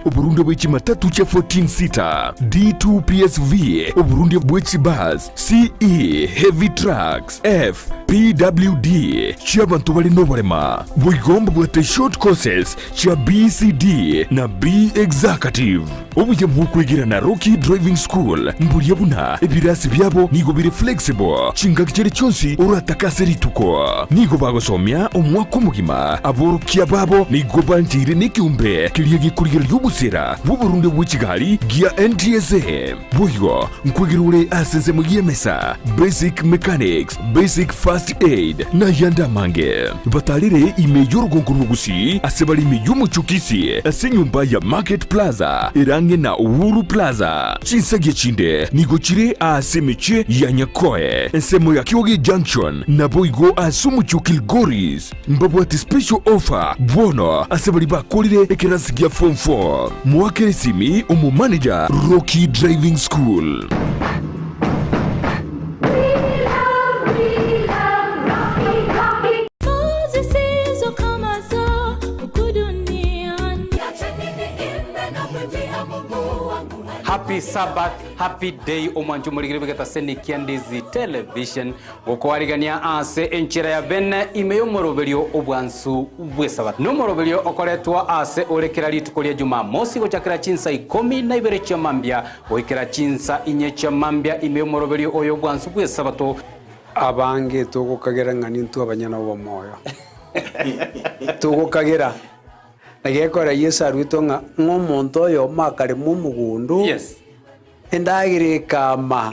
oborundia bwe chimatatu chia 14 seater, D2 PSV, oborundia bwe chibus, CE, heavy trucks, F, PWD, chi'abanto bare noborema. Boigo mbabwate short courses chia BCD na B Executive. Obuya bw'okwegera na Rocky Driving School mboria buna ebirasi biabo nigo bire flexible chingaki chiria chionsi oratake ase rituko. Nigo bagosomia omwaka omogima, aborokia babo nigo bancheire nekeombe keria gekorigereria obosera bw'oborundia bwe chigari gia NTSA. Boigo nkwegera ore ase ensemo y'emesa, basic mechanics, basic first aid, na ayande amange. Batarire ime y'orogongo rw'Ogusii ase bare ime y'omochie o Kisii ase enyomba ya Market Plaza ere ang'e na Uhuru Plaza. Chinsagia chinde nigo chire ase emechie ya Nyakoe, ensemo ya Kioge Junction, naboigo ase omochie o Kilgoris. Mbabwate special offer bono ase baria bakorire ekerasi gia form 4. Moakere esimi omomanager Rocky Driving School. Happy Sabbath, happy day omwancho omorigere bw'egetaseni kia Ndizi Television gokoarigania ase enchera ya bene ime y'omoroberio obwansu bw'esabato. Nomoroberio okoretwa ase ore kera rituko ria Jumamosi gochakera chinsa ikomi na ibere chia mambia goikera chinsa inye chia mambia ime y'omoroberio oyo obwansu bw'esabato. Abange togokagera ng'a nintwe abanyene obomoyo. Togokagera. Na gekora Yeso aruetwe ng'a ng'a omonto oyomo akarema omogondo, Yes. endagera ekama,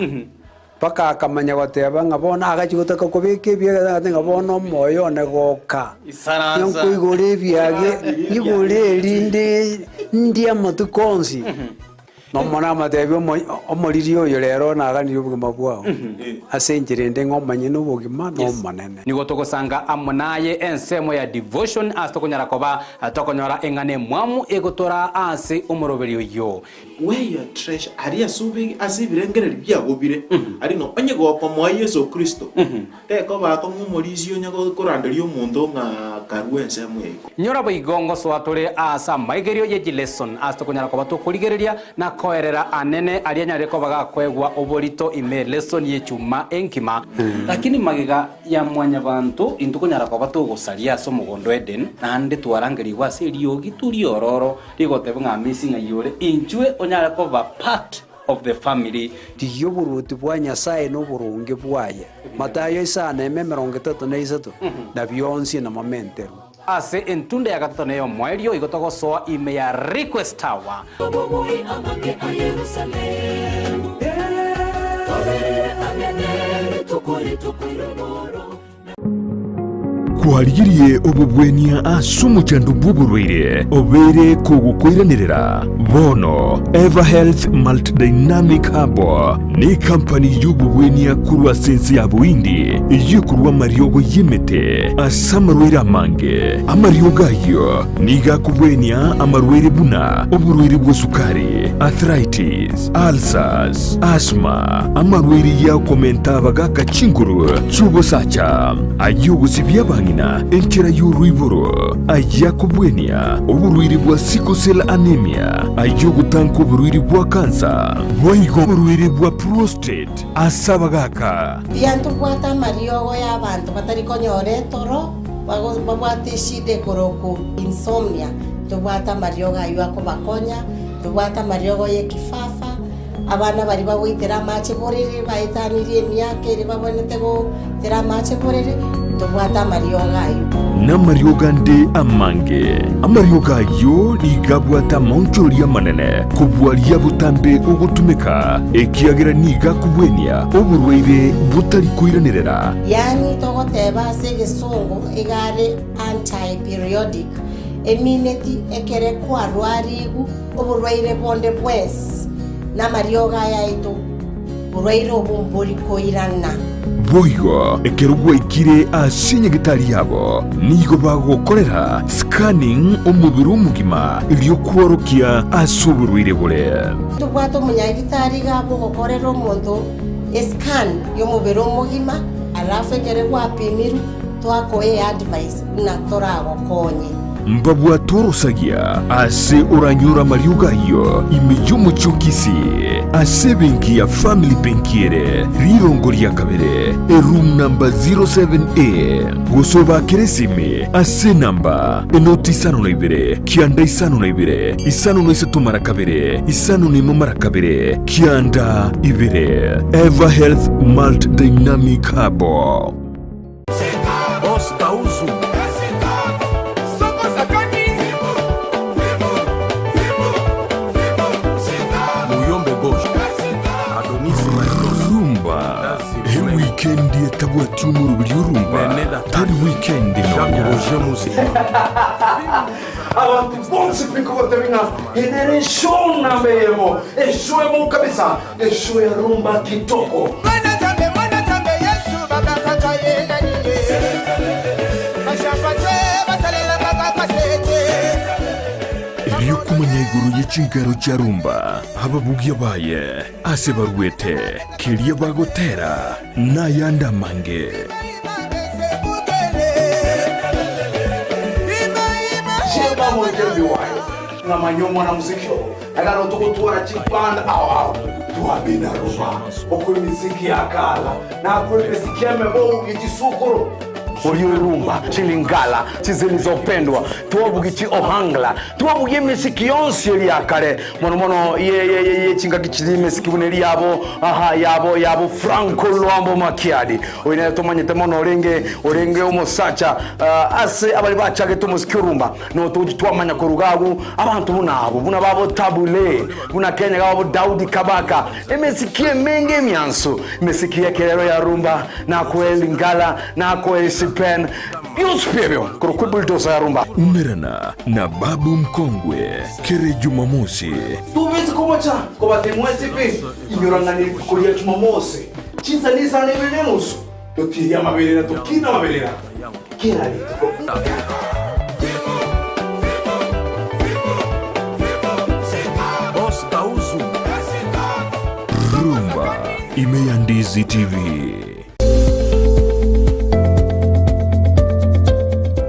mpaka akamanya goteba ng'a bono agachia gotaka kobeka ebiage agateba ng'a bono omoyo one goka. Isaransa. Nkoigora ebiage, nyigore erinde ndie amatuko onsi. Nomonene amoteebie, Omoriri oyo rero naganirie obogima bwao, ase enchera ende ng'a omanye nobogima n'Omonene. Nigo togosanga amo naye ensemo ya devotion ase tokonyara koba tokonyora eng'ana emwamu egotoraa ase omoroberi oyio. Where your treasure, aria ase obe ase ebirengererio biago bire, aria ng'a onye gokomoa Yeso Kristo, tekoba akong'u omorisia onye koranderia omonto ng'a karue ensemo eye. Nyora boigo ngosoa tore aase amaigerio ye chileson ase tokonyara koba tokorigereria na koerera anene aria anyarire koba gakoegwa oborito ime lesson y'echuma enkima. Lakini magega ya mwanyabanto intwe konyara koba togosaria ase omogondo o Eden, naende twarangerigwe ase eriogi tu riororo rigoteba ng'a amisi ng'ai ore, inchwe onyare koba part of the family. Rigia oboruoti bwa Nyasae na oboronge bwaye, Matayo isano eme emerongo etato na isato, na bionsi namomenterwe. Ase entunda ya gatato na ey'omoerio igo togosoa ime ya Request Tower. Omobui amake a Yerusalemu, toberere ang'e ne rituko rituko ri'omoro. Kwarigirie obobwenia ase omochando bw'oborwaire obeire kogokoiranerera? Bono Everhealth Multidynamic Herbal nekampani y'obobwenia korwa ase ense ya Bohindi eyio ekorwa amariogo y'emete ase amarwaire amange. Amariogo ayio nigo akobwenia amarwaire buna oborwaire bw'esukari, arthritis, ulcers, asthma, amarwaire y'okomenta abagaka chinguru chi'obosacha, ay'ogosibia abang'ina enchera y'oroiboro, ay'akobwenia oborwaire bwa sickle cell anemia, ay'ogotanka oborwaire bwa kansa, boigo oborwaire bwa prostate ase abagaka. Mbuya ntobwate amariogo y'abanto batari konyora etoro, babwate eshida ekorokwa insomnia, ntobwate amariogo ayio akobakonya, ntobwate amariogo y'ekifafa, Abana baria bagoitera amache borere baetanirie emiaka ere babwenerete goitera amache borere, ntobwate amariogo ayio. Namariogo ande amange. Amariogo ayio nigo abwate amaonchoreria amanene kobua aria botambe ogotumeka, ekiagera nigo akobwenia oborwaire botari koiranerera. Yaani togoteba ase egesongo iga are anti-periodic, emineti ekere kwarwarigu Oborwaire bonde bwensi namariogo aya aito, borwaire obo mbori koirana. Boigo ekero gwaikire ase nyagetari yabo, nigo bagokorera scanning omobere omogima erio kworokia ase oborwaire bore. Tobwate omonyagitari iga bogokorera omonto escan yomobere omogima, alafu ekere gwapimirwe twakoa eadvice buna toragokonye. Mbabwate orosagia ase oranyore amariogo ayio ime y'omochie o Kisii, ase ebenki ya Family Bank ere rirongo ria kabere, eroom number 07A, gose obakere esimi ase enamba enoti isano na ibere, kianda isano na ibere, isano na isato mara kabere, isano na imo mara kabere, kianda ibere. Ever Health Malt Dynamic Herbal. Boss Kauzu. Muyombe Gauche. Adonis Maestros. Rumba ewikendi etabwati omoroberi orumba tari wikendi Jacques nonya. Roger Muzi. Abantu bonsi pikobotebia ng'a enere eshow namba eyemo, eshow emo kabisa, eshow ya rumba kitoko. Erio komanya igoro ye chinkero chia rumba, ababugia baye, ase baruete, keria bagotera, na ayande amange. Chimba moikere biwayo ng'amanye omwana muziki oo ekero togotwara chiband ao ao twabina rumba okwo emiziki ya kala nakwo emiziki emebo echisukuru orio rumba chilingala chizilizopendwa twabugi chi ohangla twabugi emiziki yonsi eri ya kare mono mono ye ye ye ye chingaki chiri emiziki buna eri yabo aha yabo yabo Franco Luambo Makiadi oyo nere tomanyete mono orenge orenge omosacha uh, ase abari bachagete omosiki orumba notochi twamanya koruga agwo abanto buna abo buna babo Tabu Ley buna Kenya gabo Daudi Kabaka emesiki emenge emianso emesiki y'ekerero ya rumba nakoe lingala nakoe sipen. Bionsi pi ebio korokwa ebulldozer ya rumba. Umerana na Babu Mkongwe kere Jumamosi. Tobise komocha kobatebia mwensi pi, inyora ng'a nerituko ria Jumamosi, chinsa nisano na ibere na enusu, totirie amaberera tokine amaberera kera rituko. Boss Kauzu. Rumba ime ya Ndizi TV.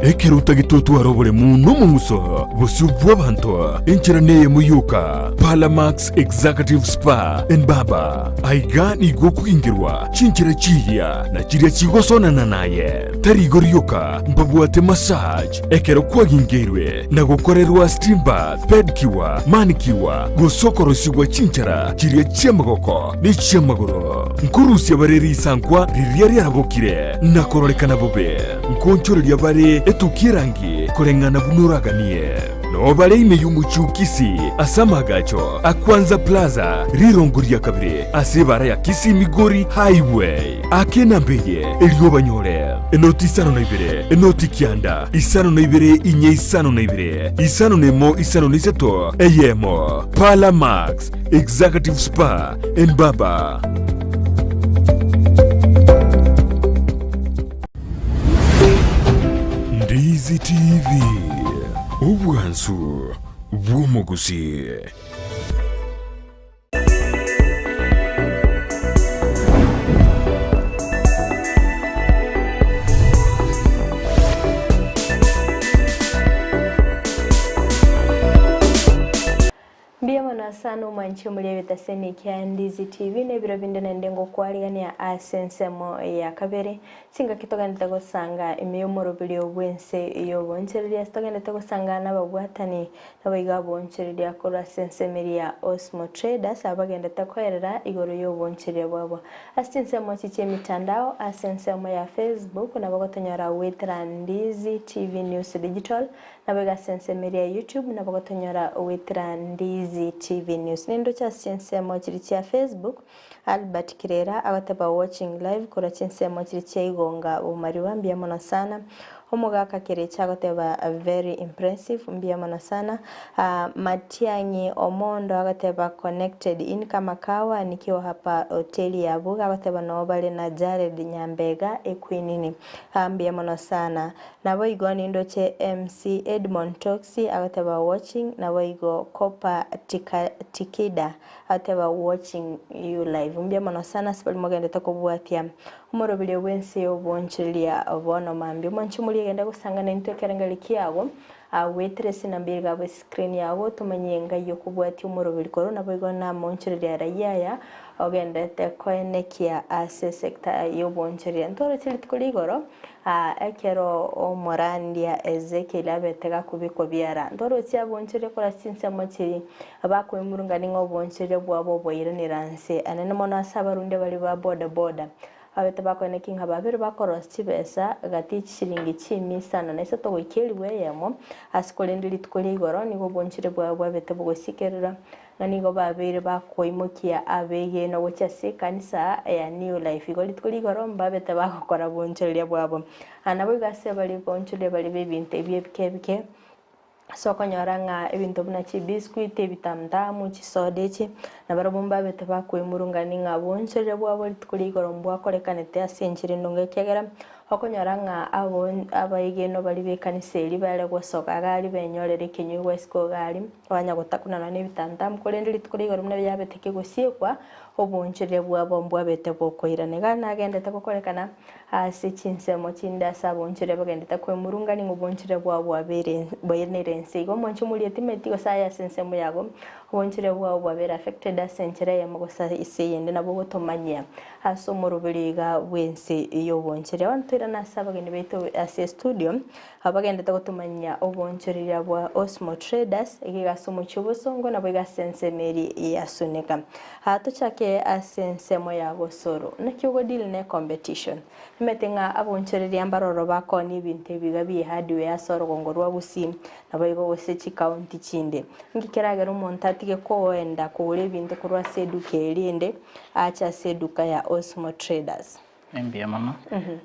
Ekero otagete otware oboremu na omong'uso bosio bw'abanto, enchera neyemo yoka, Palamax Executive Spa and Barber. Aiga nigo okogingerwa chinchera chiiya na chiria chigosonana naye. Tari igo rioka, mbabwate massage ekero kwagingeirwe na gokorerwa steam bath, pedicure, manicure, gose okorosigwa chinchera chiria chi'amagoko ne chi'amagoro. Nkorusia bare risankwa riria riarabokire na kororekana bobe, nkoonchoreria bare etukia erangi koreng'ana buna oraganie. Noo bare ime y'omochie o Kisii ase amaagacho a Kwanza Plaza, rirongo ria kabere ase ebaara ya Kisii Migori Highway. Aka enamba eye erio obanyore, enoti isano na ibere, enoti kianda, isano na ibere inye isano na ibere, isano na emo isano na isato, eyemo. Parlour Max, Executive Spa and Barber. Ndizi TV, obwansu bw'omogusi. Mbuya mono sana omwanchi omori egetaseni kia Ndizi TV na ebiro binde naende ngokwarigania ase ensemo ya kabere. Chingaki togenderete gosanga ime y'omoroberio bw'ense y'obonchereria ase togenderete gosanga nababwatani Naboigo abonchereria korwa ase ensemo eria ya Osmo Traders abagendete koerera igoro y'obonchereria bwabo. Ase chinsemo echi chi'emitandao, ase ensemo ya Facebook nabo gotonyora goetera Ndizi TV News Digital, naboigo ase ensemo eria ya YouTube nabo gotonyora goetera Ndizi TV News. Nindoche ase chinsemo chiria chia Facebook, Albert Kirera agoteba watching live korwa chinsemo chiria chia Igonga Bomariba mbuya mono sana. Omogaka Kerecha agoteba very impressive mbuya mono sana. Matiang'i Omondo agoteba connected in kama kawa nikiwa hapa hoteli ya Buga agoteba noo bare na Jared Nyambega Ekwinini mbuya mono sana. Naboigo nindoche MC Edmond Toxy agoteba watching naboigo Kopa Tika Tikida Agoteba watching you live. Mbuya mono sana ase baria mogendete kobwatia omoroberio bw'ense y'obonchoreria bono mambia. Omonche moria egende gosanga naintwe ekerengeri kiago agwetere ase enamba ere iga escreen yago tomanye ngai okobwatia omoroberi korwa naboigo namonchoreria raia aya ogendete koenekia ase esector y'obonchoreria. Ntoroche rituko ria igoro ekero omorandia Ezekiel abete gakobekwa biara. Ntoroche abonchoreria korwa ase chinsemo chiria Abakoimurungania ng'a obonchereria bwabo oboiranera nse anene mono ase abarundia baria ba boda boda, babete bakoeneki ng'a babere bakorosia chibesa gati ye chishilingi chimia isano na isato goika elifu eyemo, ase korende rituko ria igoro nigo obonchereria bwabo bwabete bogosikerera, ng'a nigo babeire bakoimokia abegenwa gochia ase ekanisa ya New Life. Igo rituko ria igoro mbabete bagokora obonchereria bwabo. Naboigo ase baria bonchereria baria b'ebinto ebi ebike ebike. Ase okonyora ng'a ebinto buna chibiscuit, ebitamutamu, chisoda echi, nabarabwo mbabete bakoimurungania ng'a obonchoreria bwabo rituko ria igoro mbwakorekanete ase enchera endonge ekiagera okonyora ng'a abo abaegenwa baria b'ekanisa eria bare gosoka iga aria benyorere ekenyugwa isiko iga aria, banya gotakuna nonya na ebitamutamu, korende rituko ria igoro buna riabete kegosiekwa, obonchoreria bwabo mbwabete bokoirana. Iga nagendete gokorekana. Ase chinsemo chinde ase abonchore bagendete kwemurungania ng'a obonchore bwao bwabeire bwairanire ense. Igo omonche omoria timeti gose aye ase ensemo yago, obonchore bwao bwabeire affected ase enchera eyemo gose ase eyende nabo ogotomanyia ase omoroberi iga bw'ense y'obonchore. Bono toirane ase abageni baito ase estudio, abagendete gotomanyia obonchoreria bwa Osmo Traders, iga ase omochie obosongo nabo iga ase ensemo eria ya Suneka. Aa tochake ase ensemo ya gosoro. Naki ogo deal ne competition? Nimanyete ng'a abonchoreria mbaroro bakoonia ebinto ebi iga bie hardware ase orogongo rwa Gusii naboigo gose chicounty chinde. Inki keragere omonto atige koenda kogora ebinto korwa ase eduka eria ende ache ase eduka ya Osmo Traders? Mbuya mono.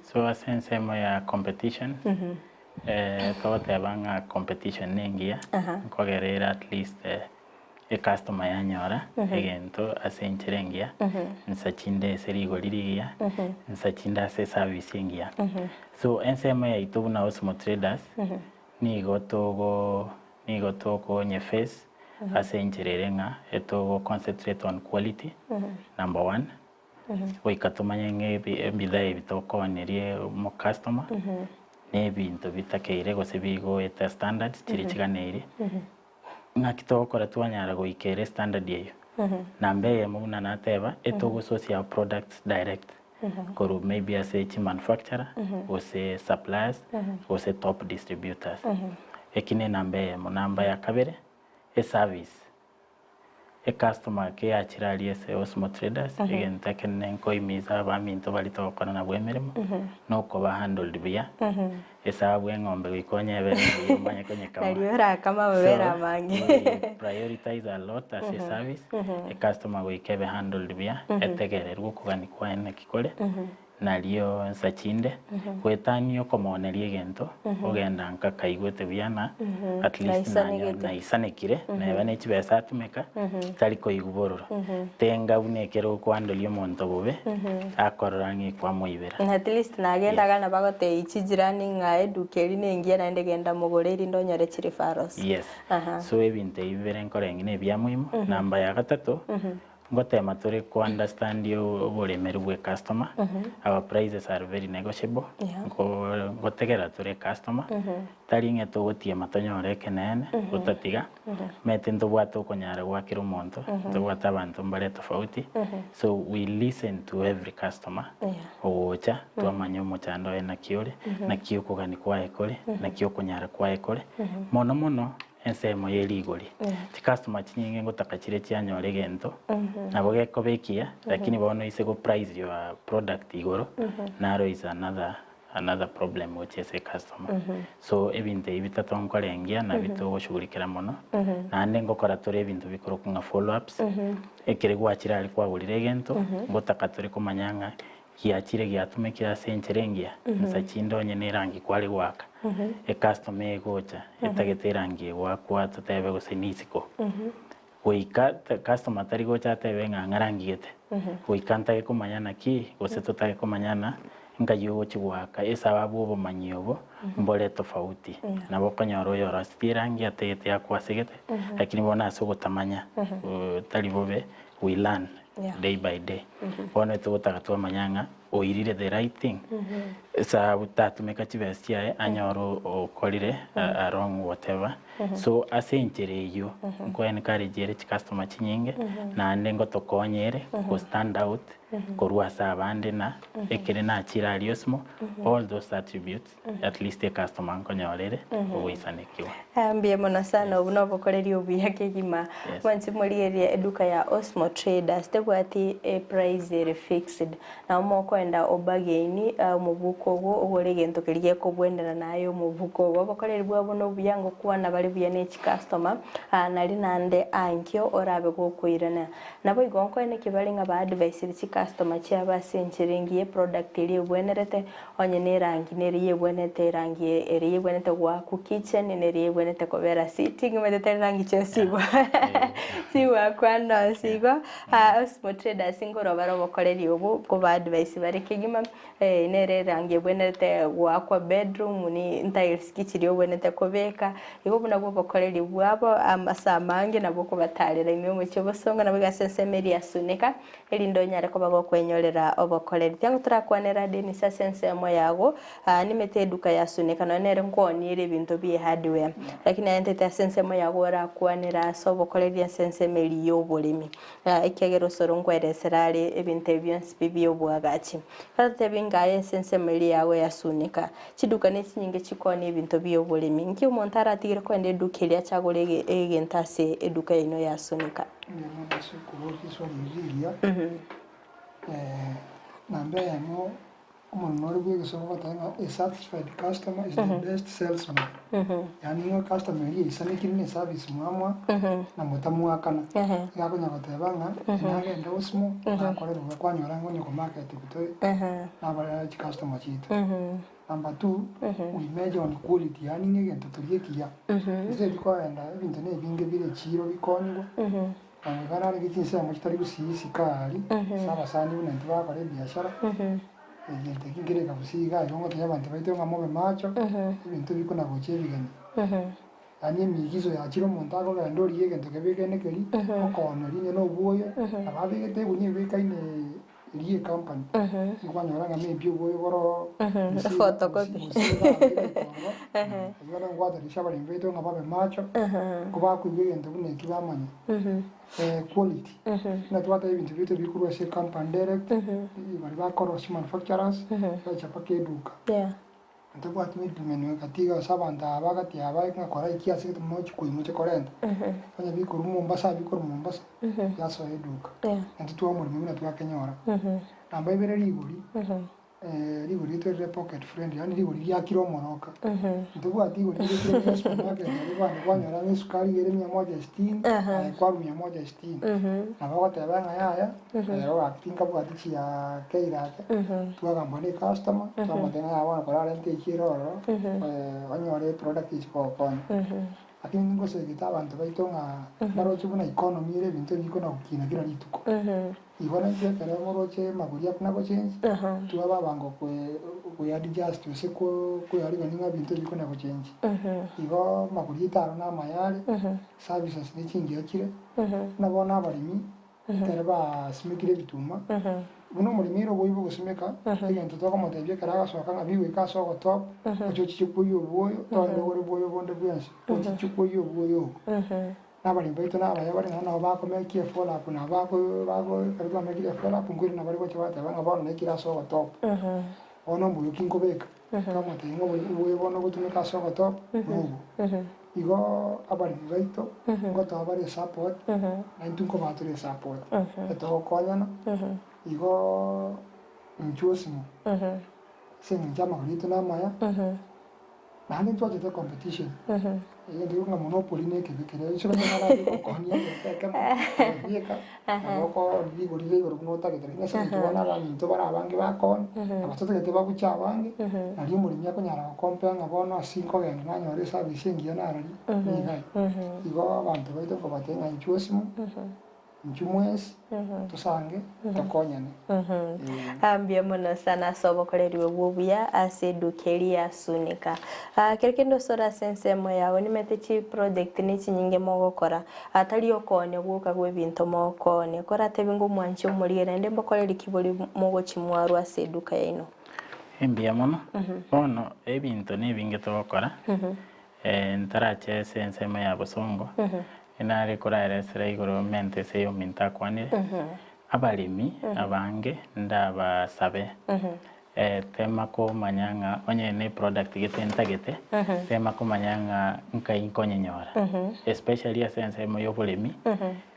So ase ensemo ya competition, togoteba ng'a competition na engiya, nkogera ere at least ecustomer yanyora egento ase enchera engiya, nsa chinde ase rigori rigiya, nsa chinde ase eservice engiya. So ensemo yaito buna Osmo Traders, nigo togo nigo tokonyeface ase enchera ere ng'a etogo concentrate on quality number one. Goika tomanye ng'a ebi ebidhaa ebi tokooneria omocustomer, na ebinto bitakeire gose bigoeta standards chiria chiganeiri, ng'aki togokora twanyara goika ere standard eyio. Namba eyemo buna nateba, etogosource our products direct korwa maybe ase chimanufacturer, gose suppliers, gose top distributors. Eki ne enamba eyemo. Namba ya kabere, eservice. Ecustomer keyachire aria ase Osmo Traders, egento ekenene nkoimiza abaminto baria togokora nabwo emeremo, nokoba handled buya, esabu eng'ombe goika onyebere buya omanye konyekama. Nario orakame amabere So, amange. we prioritize a lot ase eservice, ecustomer goika ebe handled buya, etegererwe okogania kwaye naki kore, Nario nsa chinde, goetania okomooneria egento, ogenda nka kaigwete buya na at least nanyo Naisanegete. naisanekire, neba ne chibesa atumeka, tari koigwa bororo. Tenga buna ekero okwandoria omonto bobe, akorora ng'a ekwamoibera. At least nagenda iga nabo agotebia chijirani ng'a eduka eria nengiya naende genda mogore erinde onyore chireferrals. Yes. Aha. So ebinto ebi bibere nkorenge na ebia muhimu. Namba ya gatato, Ngotema tore ko understand oboremeru bwe customer, our prices are very negotiable, nko ngotegerera tore ecustomer, tari ng'a togotiema tonyore ekeneene, gotatiga, omanyete ntobwate okonyara gwa kera omonto, ntobwate abanto mbare tofauti, so we listen to every customer, ogocha, twamanya omochando oye naki ore, naki okogania kwaye kore, naki okonyara kwaye kore, mono mono. Ensemo ye rigori. Chicustomer chinyinge ngotaka chire chianyore egento, nabo gekoba ekiya, lakini bono ise go price your product igoro, naro is another another problem gochia ase ecustomer. So ebinto ebi bitato nkorengia nabio togoshughulikera mono, naende ngokora tore ebinto bikorokwa ng'a follow ups, ekere gwachire aria kwagorire egento, ngotaka tore komanya ng'a Giachire giatumekire ase enchera engiya, insa chinde onye nerangi kware goaka, ecustomer egocha etagete erangi egoakwa totebe gose nisiko. Goika customer tari gocha atebe ng'a ng'a gete, goika ntage komanya naki gose totage komanyana nkai ogochi goaka esababu obomanyi obo mbore tofauti. Nabo okonyora oyo orosirie erangi atagete akwasegete, lakini bono ase ogotamanya tari bobe we learn day by day. Bono togotaka twamanya ng'a oirire the right thing, esabu tatumeka chibesa chiaye anyore okorire a wrong whatever. So ase enchera eywo, nko encourage ere chicustomer chinyinge, naende ngotokonya ere go stand out korwa ase abande na ekere nachire aria osimo, all those attributes. At least ecustomer nkonyora ere ogoisanekigwa. Mbuya mono sana obwo nobokoreri obuya kegima. Yes. Mwanche morigereria eduka ya Osmo Traders tebwati eprice ere fixed. Nabo mokoenda obargain omobuko ogo ogore egento keria gekobwenera naye omobuko ogo. Obokoreri bwabo nobuya ngokwana bare buya ne chicustomer nari naende ankio orabe gokoirana. Naboigo nkoenekia bare ng'a ba advisire chicustomer chiabo ase enchera engiya eproduct eria ebwenerete Onye nerangi nere yebwenerete erangi ere yebwenerete goakwa kitchen, nere yebwenerete kobera sitting, omanyete tari rangi chionsi igo chigwakwa ande onsi igo, Osmo Traders nkorwa bare obokoreri obwo, nkoba advise bare kegima, nere erangi ebwenerete goakwa bedroom, ni tiles ki chiria obwenerete kobeka, igo buna bwo obokoreri bwabo ase amange nabo okobatarera ime omochie obosongo nabo iga ase ensemo eria ya Suneka. Erinde onyare koba gokwenyorera obokoreri. Tiango torakwanera Dennis ase ensemo yago, aa nimete eduka ya Suneka nonya nere nkoonie ere ebinto bie hardware. Lakini aye ntete ase ensemo yago orakwanera ase obokoreri ase ensemo eria ya oboremi. Ekiagera osoro nkweresera are ebinto ebi bionsi pi bia oboagachi. Totebi ng'a aye ase ensemo eria yago ya Suneka, chiduka ne chinyinge chikoonia ebinto bia oboremi. Nki omonto aratigere kogenda eduka eria ache agore egento ase eduka yaino ya Suneka? Mbuya mono ase okoboria riswali riria rigiya. Namba eyemo. Omonene ore bw'egesomo ogoteba ng'a a satisfied customer is the best salesman. Yaani ng'a customer eria eisanekire na eservice mwamoa na motamoakana. Iga akonya goteba ng'a nagende Osmo nakorerwe iga kwanyora ng'a onye komarket tore nabare chicustomer chiaito. Number two, we measure on quality yaani ng'a egento keria ekiya. Gose rikogenda ebinto na ebinge bire echiro bikonyigwa, na iga narenge chinsemo chitari gusii isiko aria, ase abasani buna intwe bagokora ebiashara, egento eki nkere gusii iga igo ngotebia abanto baito ng'a mobe macho, ebinto bikona gocha ebigeni. Yaani emiigizo yachire omonto akogenda origia egento kebe kende keria, okooneria onye na obwoyo, nabo abegete egunia ebekaine eria ecompany, nikwanyora ng'a maybe obwoyo boro Photocopy. Igo nongwataresia abaremi baito ng'a babe macho, ko bakoigwa egento buna eki bamanye quality. Buna twateba ebinto biaito bikorwa ase ecompany direct, baria bakorosia manufacturers, bacha mpaka eduka. Ntobwati middlemen gati iga ase abanto aba gati aba ng'a kora iki ase gete mochi koimocha korenta. Onye bikorwa Mombasa bikorwa Mombasa biasoa eduka. Intwe twa omoremo buna twakenyora. Namba ibere rigori, rigori riaito rire pocket friendly yaani rigori riakire omoroka. Ntobwati rigori rire kire supermarket aria kwani kwanyora ng'a esukari iga ere mia moja sitini aye kwarwa mia moja sitini. Nabo ogoteba ng'a yaya. Ero gaki tinkabwati chia keira ake, twagamba ne ecustomer, twamotebia ng'a yaya bono korarente echi ere ororo, onyore eproduct echi kogokonya. Lakini ningosegete abanto baito ng'a mbaroche buna economy ere ebinto ebikona gokina kera rituko. Igo naintwe ekero moroche amagori akona gochange, twaba abango koe koeadjust gose ko koearigania ng'a ebinto ebikona gochange. Igo amagori aito aro namaya are, services ne chingiya chire, buna bono abaremi. Ekero basimekire ebituma, buna omoremi ere oboibo ogosimeka, egento tokomotebia ekero agasoka ng'a bigoika ase ogotop, oche ochiche kwoyia obwoyo, togende ogore obwoyo bonde bwensi, ochiche kwoyia obwoyo obo. Na abaremi baito nabaya bare naende nabo bakomekia efollow up nabo bako bako ekero twamekire efollow up nkoirana bare gocha bateba ng'a bono naikire ase ogotop, bono mbuya ki nkobeka? Twamotebia ng'a oboyo bono ogotumeka ase ogotop nobo. Igo abaremi baito ngotoa bare esupport, na intwe nkobaa tore esupport, etogokonyana, igo inchuo osimo ase eng'encho amagoro aito namaya, naende ntwachete competition, egento gekong'a monopoly na ekebe keria inche onye narabe gokonia egento ekemo, aye bweka, nabo okoonia rigori rire igoro buna otagete, lakini ase eng'encho bono abaminto bare abange bakoonia, aba totagete babuche abange, nario omoremi akonyara gokompea ng'a bono ase nkogenda nanyore eservice engiya nararia, niga aye. Igo abanto baito nkobatebia ng'a inchuo osimo, inchuo mwensi, tosange, tokonyane. Ah, mbuya mono sana ase obokoreri obwo obuya ase eduka eria ya Sunika. Ah, kero kende osore ase ensemo yao nimete chiproject ne chinyinge mogokora, Atari okoonia gwoka gw'ebinto mokoonia, koratebi ng'a omwanchi omorigie naende mbokoreri ki boria mogochimwarwa ase eduka yaino. Mbuya mono. Bono ebinto nebinge togokora, ntarache ase ensemo ya bosongo, nare koraeresera igoro mente ase eyominto akwanire, abaremi abange ndabasabe Tema komanya ng'a onye ne product gete ntagete, tema komanya ng'a nkai nkonyenyora. Especially ase ensemo ya oboremi,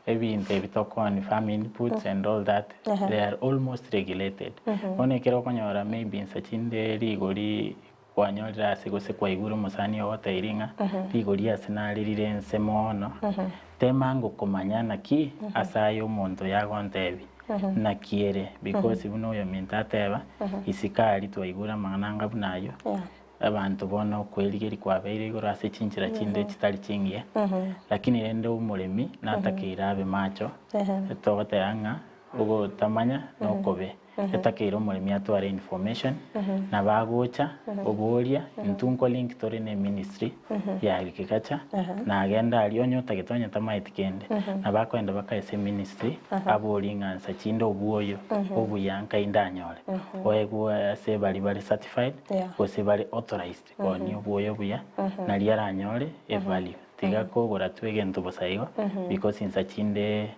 ebinto ebi tokoonia farm inputs and all that, they are almost regulated. Bono ekero okonyora maybe insa chinde rigori kwanyorire ase gose kwaigure omosani oo ogotebirie ng'a rigori ase nare rire inse mono, tema ngokomanya naki ase aye omonto oyo agontebia naki ere because buna oyominto ateba isiko aria twaigure amang'ana anga buna ayio, abanto bono okwerigeria kwabeire igoro ase chinchera chinde chitari chingiya, lakini rende omoremi natakeire abe macho, togoteba ng'a ogotamanya nokobe. Etakeire omoremi atware information, nabo agocha oboria, intwe nko link tore ne ministry ya agriculture, nagende aria onye otagete onye tamaeti kende, nabo akoenda baka ase eministry aborie ng'a nsa chinde obwoyo obuya nkai ndanyore, oegwe ase baria bare certified gose bare authorized koonia obwoyo obuya, naria aranyore evalue. Tiga kogora tu egento bosa igo because nsa chinde.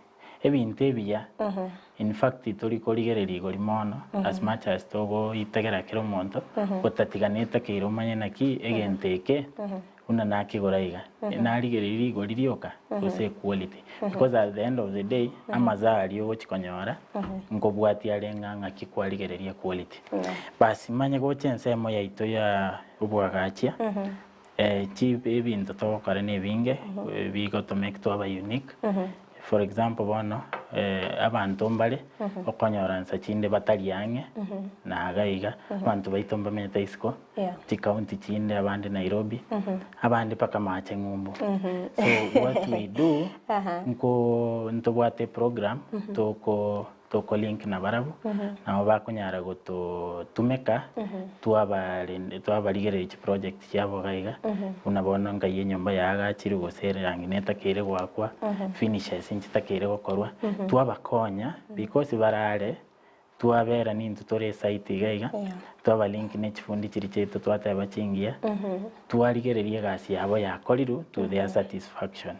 Ebinto ebiya, in fact tori korigereria igori mono as much as togoitegera kera omonto, gotatiga netakeire omanye naki egento eke, Buna nakigora iga, narigereria rigori rioka gose equality. Because at the end of the day, amazao aria ogochi konyora, nkobwatia are ng'a ng'aki kwarigereria equality. Basi manye gocha ensemo yaito ya obwagachia, chi ebinto togokora na ebinge, bigotomake twaba unique. For example bono, abanto mbare, okonyora nsa chinde batari ang'e, na iga iga, abanto baito mbamenyete isiko, chicounty chinde abande Nairobi, abande mpaka mache ng'umbu. So what we do, nko ntobwate eprogram, toko toko link nabarabwo, nabo bakonyara gototumeka, twabarende twabarigereria chiproject chiabo iga iga, buna bono nkai enyomba yaagachirwe gose erangi netakeire goakwa, finishes nchitakeire gokorwa, twabakonya because barare. Twabera nintwe tore esite iga iga, twaba link ne chifundi chiria chiaito twateba chingiya, twarigereria egasi yabo yakorirwe to their satisfaction.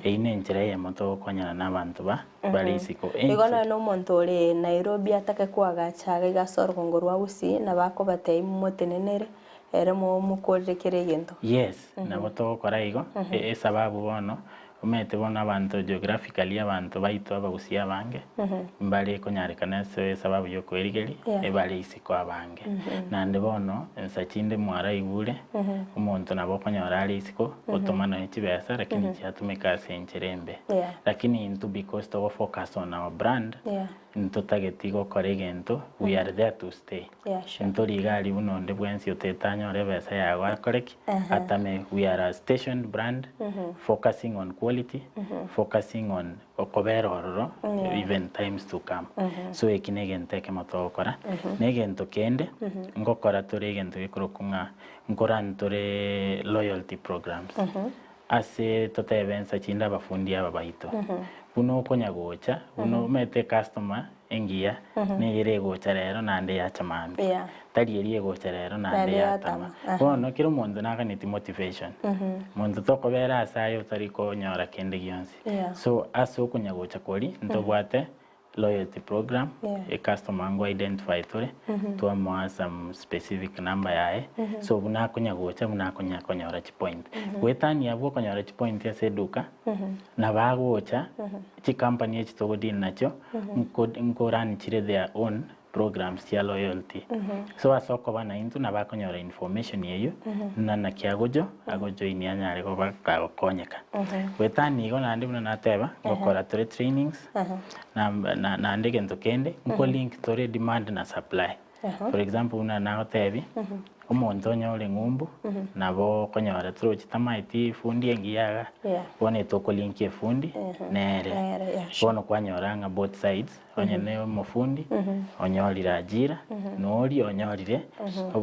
Eyio ne enchera eyemo togokonyana na abanto ba bare isiko. Igo nonya na omonto ore Nairobi atake koagacha iga iga ase orogongo rwa Gusii, nabo akobatebia momotenenere, ere momokorere kera egento. Yes, nabo togokora igo, esababu bono Omanyete bono abanto geographically abanto baito abagusii abange mbare konyarekana ase esababu ya okoerigeria ebare isiko abange. Naende bono nsa chinde mwaraigure omonto nabo okonyora are isiko otoma nonya chibesa lakini chiatumeka ase enchera embe. Lakini intwe because togo focus on our brand ntotageti gokora egento we are there to stay. Ntori iga aria buna onde bwensi otete anyore ebesa yago akore ki? Atame. We are a stationed brand focusing on quality, focusing on okobera ororo even times to come. So eki na egento ekemo togokora. Na egento kende, ngokora tore egento gekorokwa ng'a nkorun tore loyalty programs. Ase totebe ensa chinde abafundi aba baito, buna okonya gocha, buna omanyete ecustomer engiya neyere egocha rero naende yacha mambia, tari eria egocha rero naende yatama. Bono kera omonto naganeti motivation, monto tokobera ase aye otari konyora kende gionsi. So ase okonya gocha koria ntobwate loyalty program, ecustomer ngo identify tore, twamoa some specific number yaye, so buna akonya gocha buna akonya konyora chipoint. Goetania abwo okonyora chipoint ase eduka, nabo agocha, chicompany echi togo deal nachio, nko nko run chire their own programs chia loyalty. So ase okoba naintwe nabo akonyora information eywo, buna naki agojo, agojoinia anyare koba kagokonyeka. Goetania igo naende buna nateba, ngokora tore trainings, na na naende egento kende, nko link tore demand na supply. For example buna nagotebia, omonto onye ore ng'umbu, nabo okonyora torochi tamaeti efundi engiya iga, bono etokolinkia efundi nere. Bono kwanyora ng'a both sides, onye ne omofundi, onyorire ajira, na oria onyorire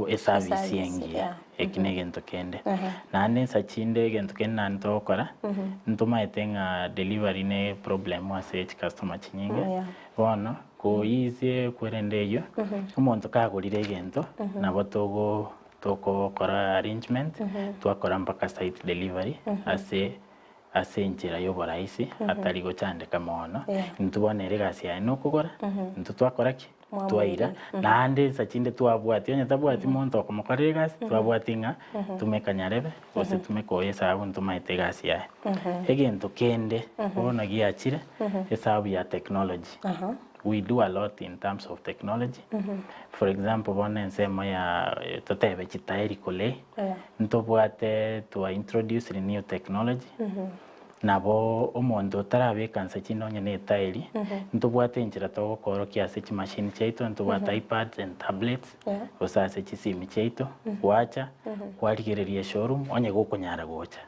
eservice engiya. Eki na egento kende. Naende insa chinde egento kende naende togokora, ntomaete ng'a delivery ne problem ase chicustomer chinyinge, bono koisie kwerende eyio, omonto kagorire egento, nabo togo tokokora arrangement, twakora mpaka site delivery ase ase enchera y'oboraisi atari gochandeka mono. Intwe bono ere egasi yaye nokogora, intwe twakora ki? Twaira. Naende insa chinde twabwati, onye tabwati monto okomokorera egasi, twabwati ng'a tumeka nyarebe, gose tumeka oyo esabu ntomaete egasi yaye. Egento kende bono giachire, esabu ya technology. We do a lot in terms of technology. For example bono ensemo ya totebe chitairi kore, ntobwate twa introduce new technology, nabo omonto otarabeka nse chinde onye na etairi, ntobwate enchera togokorokia ase chimashini chiaito, ntobwate iPads and tablets, gose ase chisimi chiaito, gwacha, kwarigereria eshowroom, onye gokonyara gocha,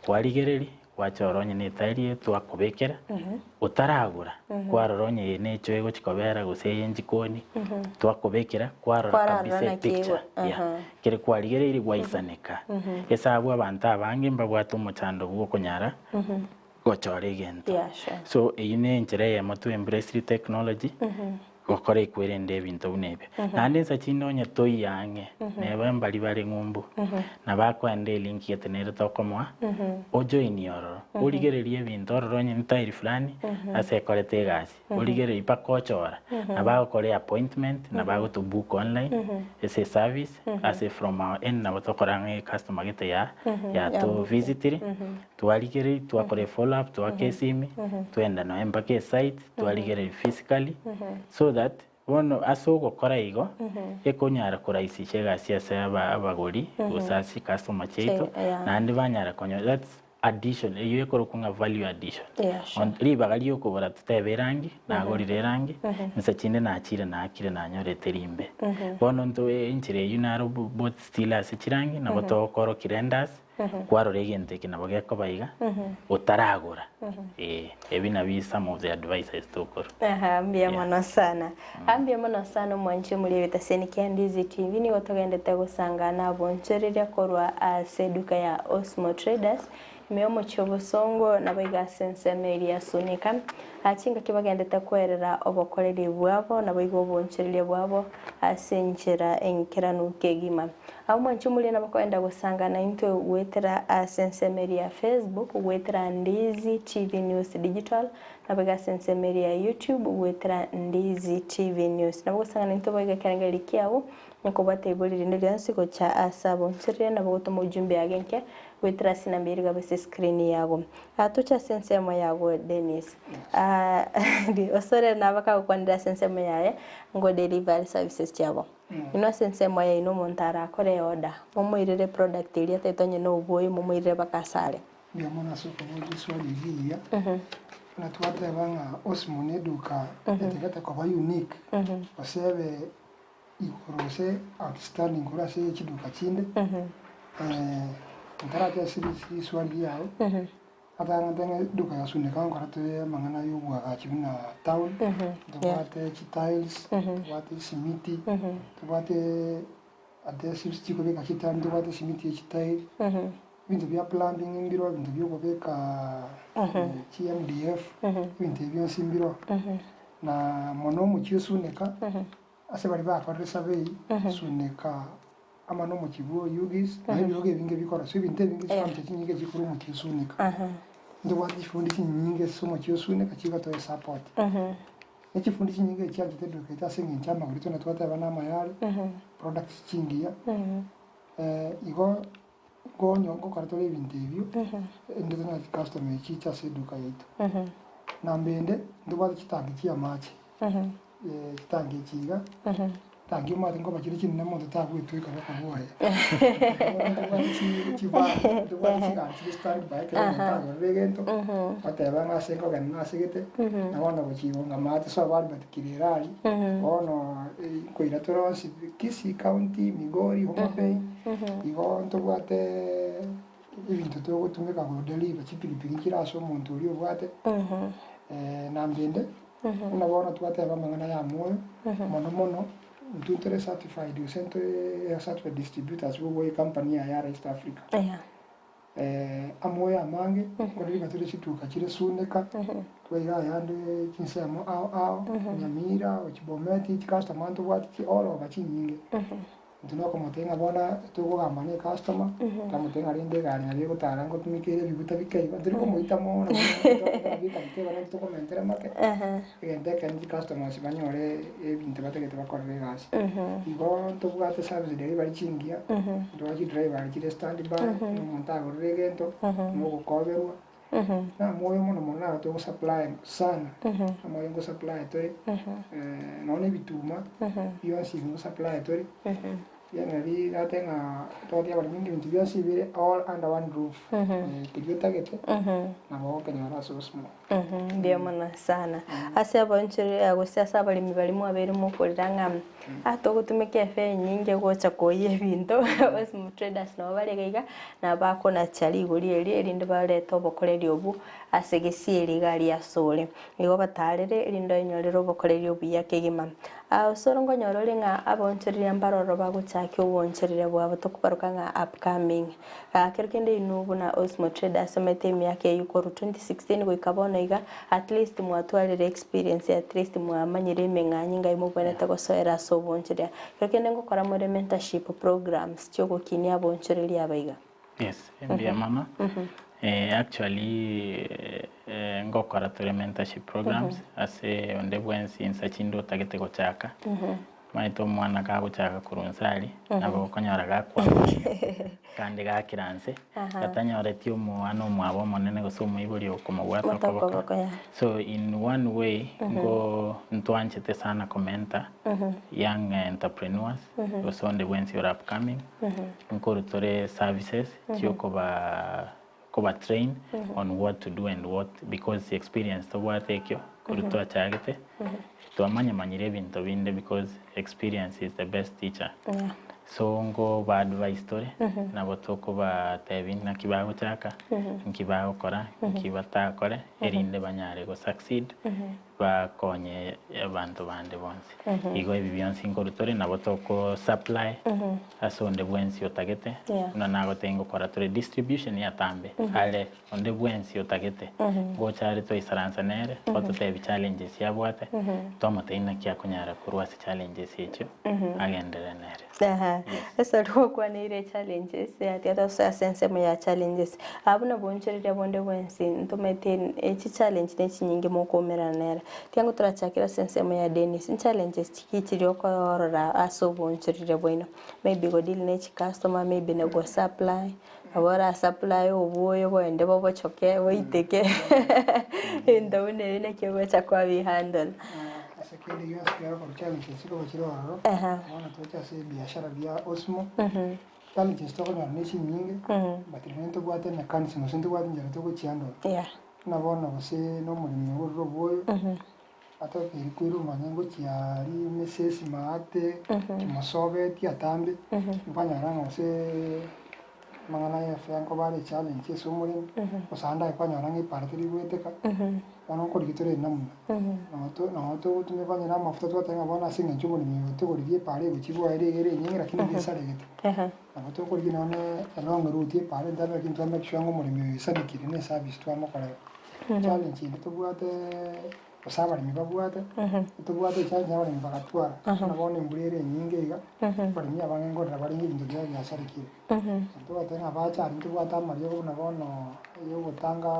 kwarigereria, Gwachora onye netairi eye twakobekera, otaragora, kwarora onye eye necho egochi kobera gose eye njikoni, twakobekera, kwarora Kwarora kabisa naki epicture igwe, yeah. aha. Kere kwarigereiri gwaisaneka. Esabu abanto abange mbabwate omochando bwa okonyara gochora egento. Yeah, sure. So eyio ne enchera eyemo to embrace technology. Gokora ekwerende ebinto buna ebio. Naende insa chinde onye toiyo ang'e, neba mbari bare ng'umbu, nabo akoenda elink gete nere tokomoa, ojoinie ororo, origererie ebinto ororo onye ne tile fulani, ase ekorete egasi, origererie mpaka ochora, nabo agokora eappointment, nabo agoto book online, ase eservice, ase from our end nabo tokora ng'a ecustomer gete ya yato visitire, twarigereria, twakora efollow up, twaka esimi, twenda nonya mpaka esite, twarigereria physically, so that bono ase ogokora igo, ekonyara korahisisha egasi ase aba abagori gose ase chicustomer chiaito, naende banyara konyora that's addition, eywo ekorokwa ng'a value addition. Ribaga ria okogora totebe erangi, nagorire erangi, inse chinde nachire naakire nanyorete rimbe. Bono intwe enchera eywo naro both still ase chirangi, nabo togokorokia renders, Kwarora egento eke nabo gekoba iga, otaragora. Ee, ebi nabio some of the advices tokorwa. Aha, mbuya mono sana. Ah, mbuya mono sana omwanchi omori ebitaseni kia Ndizi TV nigo togendete gosangana abonchoreria korwa ase eduka ya Osmo Traders ime y'omochie obosongo nabo iga ase ensemo eria ya Sunika. Ah, chingaki bagendete kwerera obokoreri bwabo nabo igo obonchoreria bwabo ase enchera enkeranu kegima. Abwo mwanche omoria nabo koenda gosanga naintwe goetera ase ensemo eria ya Facebook, goetera Ndizi TV News Digital, naboigo ase ensemo eria ya YouTube, goetera Ndizi TV News. Nabo gosanga naintwe boigo ekerengererio kiago, nkobwate ibori rinde rionsi gocha ase abonchoreria, nabo gotoma ujumbe agenke goetera ase enamba eria igabwe ase escreen yago. Toche ase ensemo yago Dennis. Osore nabo akagokwanera ase ensemo yaye, ngo delivery services chiabo. Inwe ase ensemo yaino omonto arakore eorder, momoirere eproduct eria ataete onye na oboyo momoirere mpaka ase are. Mbuya mono ase okoboria eswali eyio engiya. Buna twateba ng'a Osmo ne eduka etagete koba unique, gose ebe igoro gose outstanding korwa ase chiduka chinde, ntaracha ase riswali riao, Atang'ete ng'a eduka ya Sunika nkora tore amang'ana ya obwagachi buna town, tobwate chitiles, tobwate esimiti, tobwate adhesives chikobeka chitile, tobwate esimiti ye chitile, ebinto bia plumbing mbiroo, ebinto bia okobeka chi MDF, ebinto ebi bionsi mbiroo. Na mono omochie o Sunika, Ase baria bakorire survey, Suneka amo nomochie bwa Oyugis, na ebirogo ebinge bikoroswa, ebinto ebinge chifurniture chinyinge chikorwa omochie o Suneka. Ntobwate chifundi chinyinge ase omochie o Suneka chigotoa esupport. Ne chifundi chinyinge echianchete eduka yaito ase eng'encho amagori tuna twateba namaya are, products chingiya, igo nkonyo nkokora tore ebinto ebio, ende tonyore chicustomer echi chiche ase eduka yaito. Namba ende, ntobwate chitangi chia amache. Chitangi echi iga, chitangi omanyete nkoba chire chinene monto tagwetweka boka bwoye. Bono ntobwate chi chibani, ntobwate chigari chire stand by ekero omonto agorire egento, oteba ng'a ase nkogenda nase gete, na bono gochigonga maate sobo Albert Kirera aria, bono nkoira tore onsi Kisii county, Migori, Homa Bay, igo ntobwate ebinto togotumeka go deliver chipikipiki chire ase omonto oria obwate, namba ende. Buna bono twateba amang'ana y'amoyo, mono mono intwe ntore certified gose ntore certified distributors b'obo ecompany ya Yara East Africa. Amoyo amange, nkorire tore chituka chire Suneka, twaira ayande chinsemo ao ao, Nyamira, gochia Bomet, chicustomer ntobwate chi all over chinyinge. Intwe nokomotebia ng'a bono tokogamba na ecustomer, twamotebia ng'a rende egari nabo egotara ngotumeka ere ebiguta bike igo, ntori komoita mono buna bike igo naintwe tokomentera make, egento ekero chicustomers banyore ebinto batagete bakorere egasi. Igo ntobwate service delivery chingiya, ntobwate chidriver chire stand by, buna omonto agorire egento, nogokoberwa, na amoyo mono mono naro togosupply sana, amoyo ngosupply tore, nonya na ebituma, bionsi ebi ngosupply tore, yaani nari nateba ng'a togotebia abaremi ng'a ebinto bionsi bire all under one roof, keria otagete, nabo ogokenyora ase obosio. Mbuya mono sana. Ase abanchore gose ase abaremi baria mwabeire mokorera ng'a ah togotumeka efare enyinge gocha koyia ebinto, Osmo Traders nabo bare iga iga, nabo bakonacha rigori erio erinde barete obokoreri obwo. Ase gesieri iga aria asore. Igo bataarere, erinde oinyorere obokoreri obuya kegima. Aa osoro nkonyora ore ng'a abaonchoreria mbaroro bagochakia obonchoreria bwabo tokobaroka ng'a upcoming. Aa kero kende inwe buna Osmo Trader asomete emiaka eyio korwa 2016 goika bono iga, at least mwatwarire experience, at least mwamanyire emeng'anyi ngai mobwenerete gosoera ase obonchoreria. Kero kende ngokora more mentorship programs chiogokinia abonchoreria aba iga. Yes, mbuya mono. Actually ngokora tore mentorship programs ase onde bwensi insa chinde otagete gochaka. Omanyete omwana kagochaka korwa inse aria, nabo okonyora gakwama kandi gakira nse, gatanyoreti omwana omwabo omonene gose omoibori okomobwata okoboko. So in one way, ngo ntwanchete sana komentor young entrepreneurs gose onde bwensi ore upcoming. Nkoru tore services chiokoba koba train on what to do and what because experience tobwate ekio korwa twachagete twamanyamanyire ebinto binde because experience is the best teacher. So nkoba advise tore nabo tokobatebia naki bagochaka, nki bagokora, nki batakore erinde banyare go succeed bakonye abanto bande bonsi. Igo ebi bionsi nkorwa tore nabo toko supply ase onde bwensi otagete, buna nagotebia ngokora tore distribution ya tambe are onde bwensi otagete ngocha are twaisaransa nere twatotebia challenges abwate twamotebia naki akonyara korwa ase challenges echio agenderere nere. Aha, ase aria gwakwaneire challenges, tiga tosoe ase ensemo ya challenges. Aa buna boonchoreria bonde bwensi, ntomanyete chichallenge ne chinyinge mokoumerana nere. Tiga ngo torachakere ase ensemo ya Dennis, nchallenges chiki chiria okorora ase oboonchoreria bwaino? Maybe go deal ne chicustomer, maybe na go supply, nabo ora supply obwoyo boende bobochoke boiteke, ebinto buna ebio naki ogocha kwabihandle. Ase kende gionsi kegokora challenges chikoba chire ororo, bono toche ase ebiashara bia Osmo, challenges tokonyora ne chinyinge, but rirorio ntobwate emechanism gose ntobwate enchera togochihandle. Buna bono gose na omoremi ogorire obwoyo, atokeire koirwa omanye ngochia aria mesesi maate, kimosobeti atambe, nkwanyora ng'a gose amang'ana ya efare nkoba are echallenge ase omoremi, gose ande aye kwanyora ng'a epara teri goeteka, bono nkorigia tore namna, nonye nonye togotumeka onye na amafuta twateba ng'a bono ase eng'encho omoremi oyo togorigia epara egochia bwaye riga ere enyinge lakini nigo esaregete. Nabo tokorigia nonye na elong route epara entambe lakini twa make sure ng'a omoremi oyo oisanekire na eservice twamokorera. Challenge ende tobwate gose abaremi babwate, ntobwate echallenge abaremi bagatwara, buna bono embura ere enyinge iga, abaremi abange nkorera barenge ebinto biabo biasarekire. Ntobwate ng'a abache aria ntobwate amariogo buna bono ayogotanga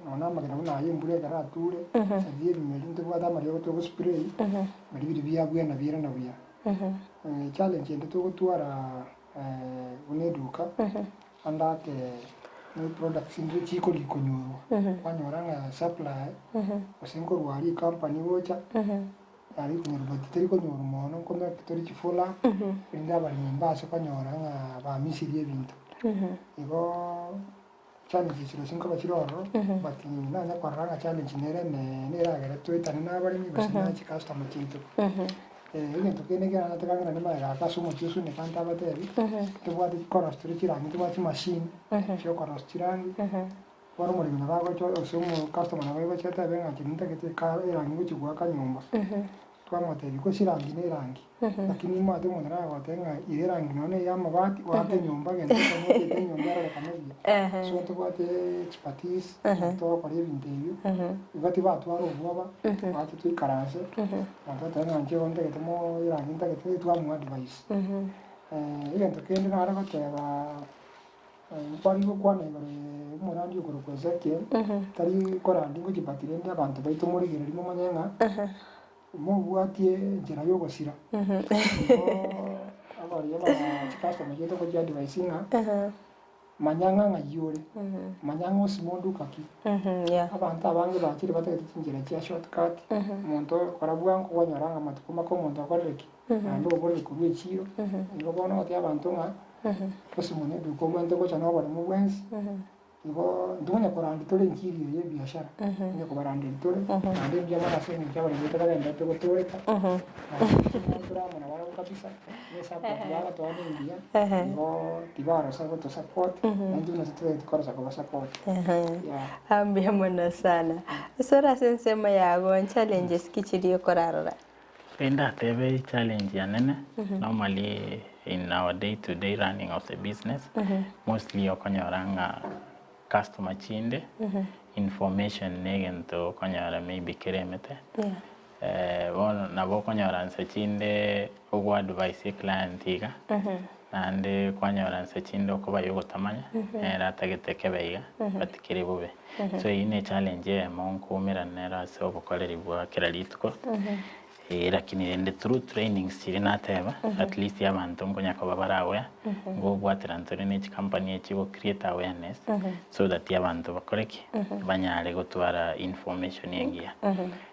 nonya na amagena buna aya embura ekero ature, ebi ebimeri ntobwate amariogo togo spray, biri biri biabwena biirana buya. Challenge ende togotwara buna eduka, ande ake ne products ndire chikori konyorwa, kwanyora ng'a supply, gose nkorwa aria ecompany gocha, yari konyorwa but teri konyorwa mono nkomake tori chifull up, erinde abaremi mbase konyora ng'a bamisirie ebinto. Igo challenges gose nkoba chire ororo, but nanye korora ng'a challenge nere eneene eragere toetane na abaremi gose na chicustomer chiaito. Egento kende ekeranyete kang'ina magega aka ase omochie osune ekante abatebi, ntobwate chikorosi tore chirangi ntobwate chimashini chiokorosia chirangi, bono omoremi nabo agocha gose omocustomer nabo agocha atebe ng'a inche nintagete eka erangi ngochia goaka nyomba, twamotebia gose erangi na erangi, lakini omanyete omonto nagotebia ng'a ira erangi nonya na eya amabati oake enyomba gento ekemo enyomba erorekane buya. So ntobwate expertise, togokora ebinto ebio, igo tibatwara obwoba, bache toikaranse. Omonto oteba ng'a inche igo ntagete mo erangi ntagete twamoa advice. Egento kende nare goteba nkware gokwana igoro ya omorandi okorokwa Ezekiel, tari korandi ngochia but rende abanto baito morigereria momanye ng'a mobwatie enchera ya ogosira. Igo abaria ba chicustomer chiaito ngochia advice ng'a. Manya ng'a ng'ai ore, manya ng'a osima onduka ki. Abanto abange bachire batagete chinchera chia short cut, omonto okora bwango kwanyora ng'a amatuko make omonto akorire ki? Naende oborire korwa echiro, igo bono ogotebia abanto ng'a osima one eduka obwenerete gocha na oboremu bwensi. Igo ntokonya korandia tore enchiri eye y'ebiashara, onye kobaranderia tore, naende mbuya mono ase eng'encho abaremi baito bagendererete gotooreka, naende intwe tore amo nabarabwo kabisa, na esupport bagatoa nengiya, igo tibarosa gotosupport, naintwe buna totagete korosa kobasupport. Yeah. Mbuya mono sana. Ase ore ase ensemo yago, challenges ki chiria okorarora? Ndatebe challenge yanene, normally in our day to day running of the business, mostly okonyora ng'a customer chinde, information na egento okonyora maybe keremete, bono nabo okonyora nse chinde ogo advise eclient iga, naende kwanyora nse chinde okoba ya ogotamanya, nere atagete kebe iga, but kere bobe. So eyio ne echallenge eyemo nkoumerana nero ase obokoreri bwa kera rituko, lakini rende through trainings chiria nateba, at least abanto nkonya koba bare aware, ngobwaterana tore ne chicompany echi go create awareness, so that abanto bakore ki? Banyare gotwara information engiya.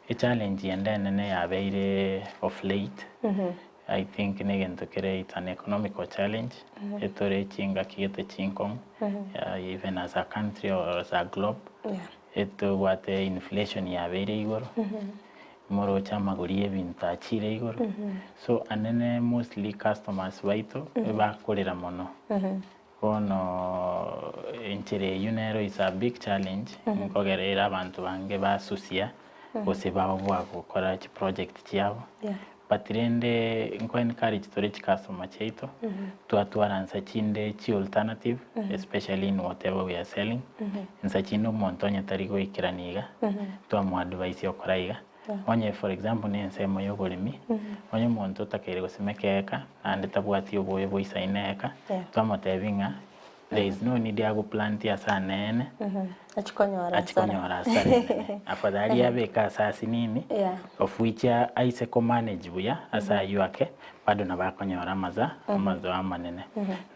Echallenge ende enene yabeire of late, I think negento kere it's an economical challenge, etore chingaki gete chinkong'u, even as a country or as a globe, etobwate inflation yabeire igoro, moroche amagori ya ebinto achire igoro, so anene mostly customers baito ebakorera mono. Bono enchera eyio nero is a big challenge, nkogera ere abanto bange basusia, gose baoboa gokora chiproject chiabo, but rende nko encourage tore chicustomer chiaito, twatwara nsa chinde chi alternative, especially in whatever we are selling, nsa chinde omonto onye tari goikerania iga, twamoadvise okora iga, Onye for example na ensemo ya oboremi, onye omonto otakeire gosimeka eka, naende tabwati oboyo boisaine eka, twamotebia ng'a there is no need ya goplant ase aneene, Achie konyora achie hasara. konyora hasara enene. Afadhali abeke ase asinini, of which aise komanage buya ase aywo ake, bado nabo akonyora amaza amazao amanene.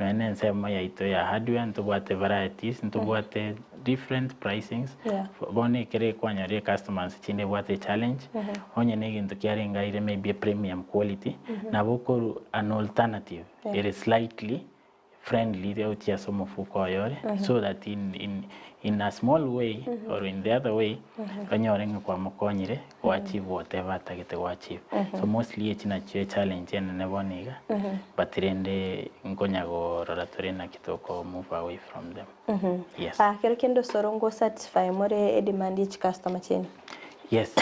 Nonya na ensemo yaito ya hardware ntobwate varieties, ntobwate different pricings, bono ekere kwanyorire customers chinde ebwate echallenge, onye na egento kiarenge aire maybe premium quality, nabo okorwa an alternative ere slightly friendly gochia ase omofuko oye ore, so that in in in a small way or in the other way, onyore ng'a kwamokonyire go achieve whatever atagete go achieve. So mostly echi nachio echallenge enene bono iga, but rende nkonya korora tore naki toko move away from them. Yes. Ah, kero kende osoro ngo satisfy more edemand ye chicustomer chiaino? Yes,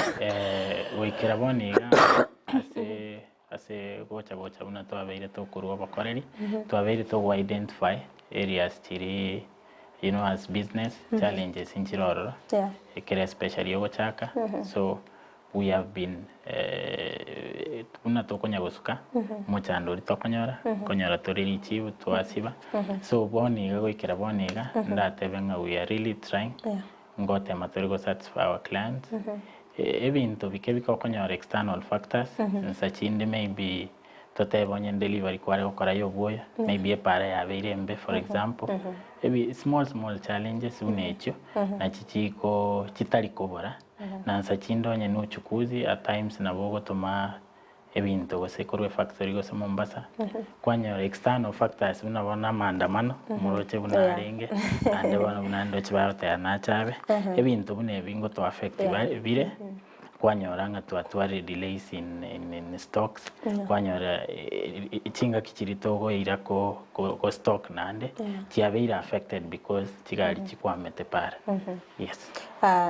goikera bono iga ase ase gocha gocha buna twabeire tokorwa obokoreri, twabeire togo identify areas chiria you know as business challenges nchire ororo, ekere especially ogochaka, so we have been buna tokonya gosuka, omochando oria tokonyora, nkonyora tore richibu twasiba, so bono iga goikera bono iga, ndatebe ng'a we are really trying, ngotema tore go satisfy our clients, ebinto bike bike okonyora external factors, nsa chinde maybe totebe onye delivery kware gokora ya obwoyo, maybe epara yabeire embe for example, ebi small small challenges buna echio, nachi chiko chitari kobora. Na nsa chinde onye nochukuzi at times nabo ogotoma ebinto gose korwa efactory gose Mombasa, kwanyora external factors buna bono amaandamano, moroche buna arenge, naende bono buna ndoche bagoteba nache abe, ebinto buna ebi ngoto affect bire, kwanyora ng'a twatwarire delays in in stocks, kwanyora chingaki chiria togoira ko ko stock naende, chiabeire affected because chigari chikwamete para, yes.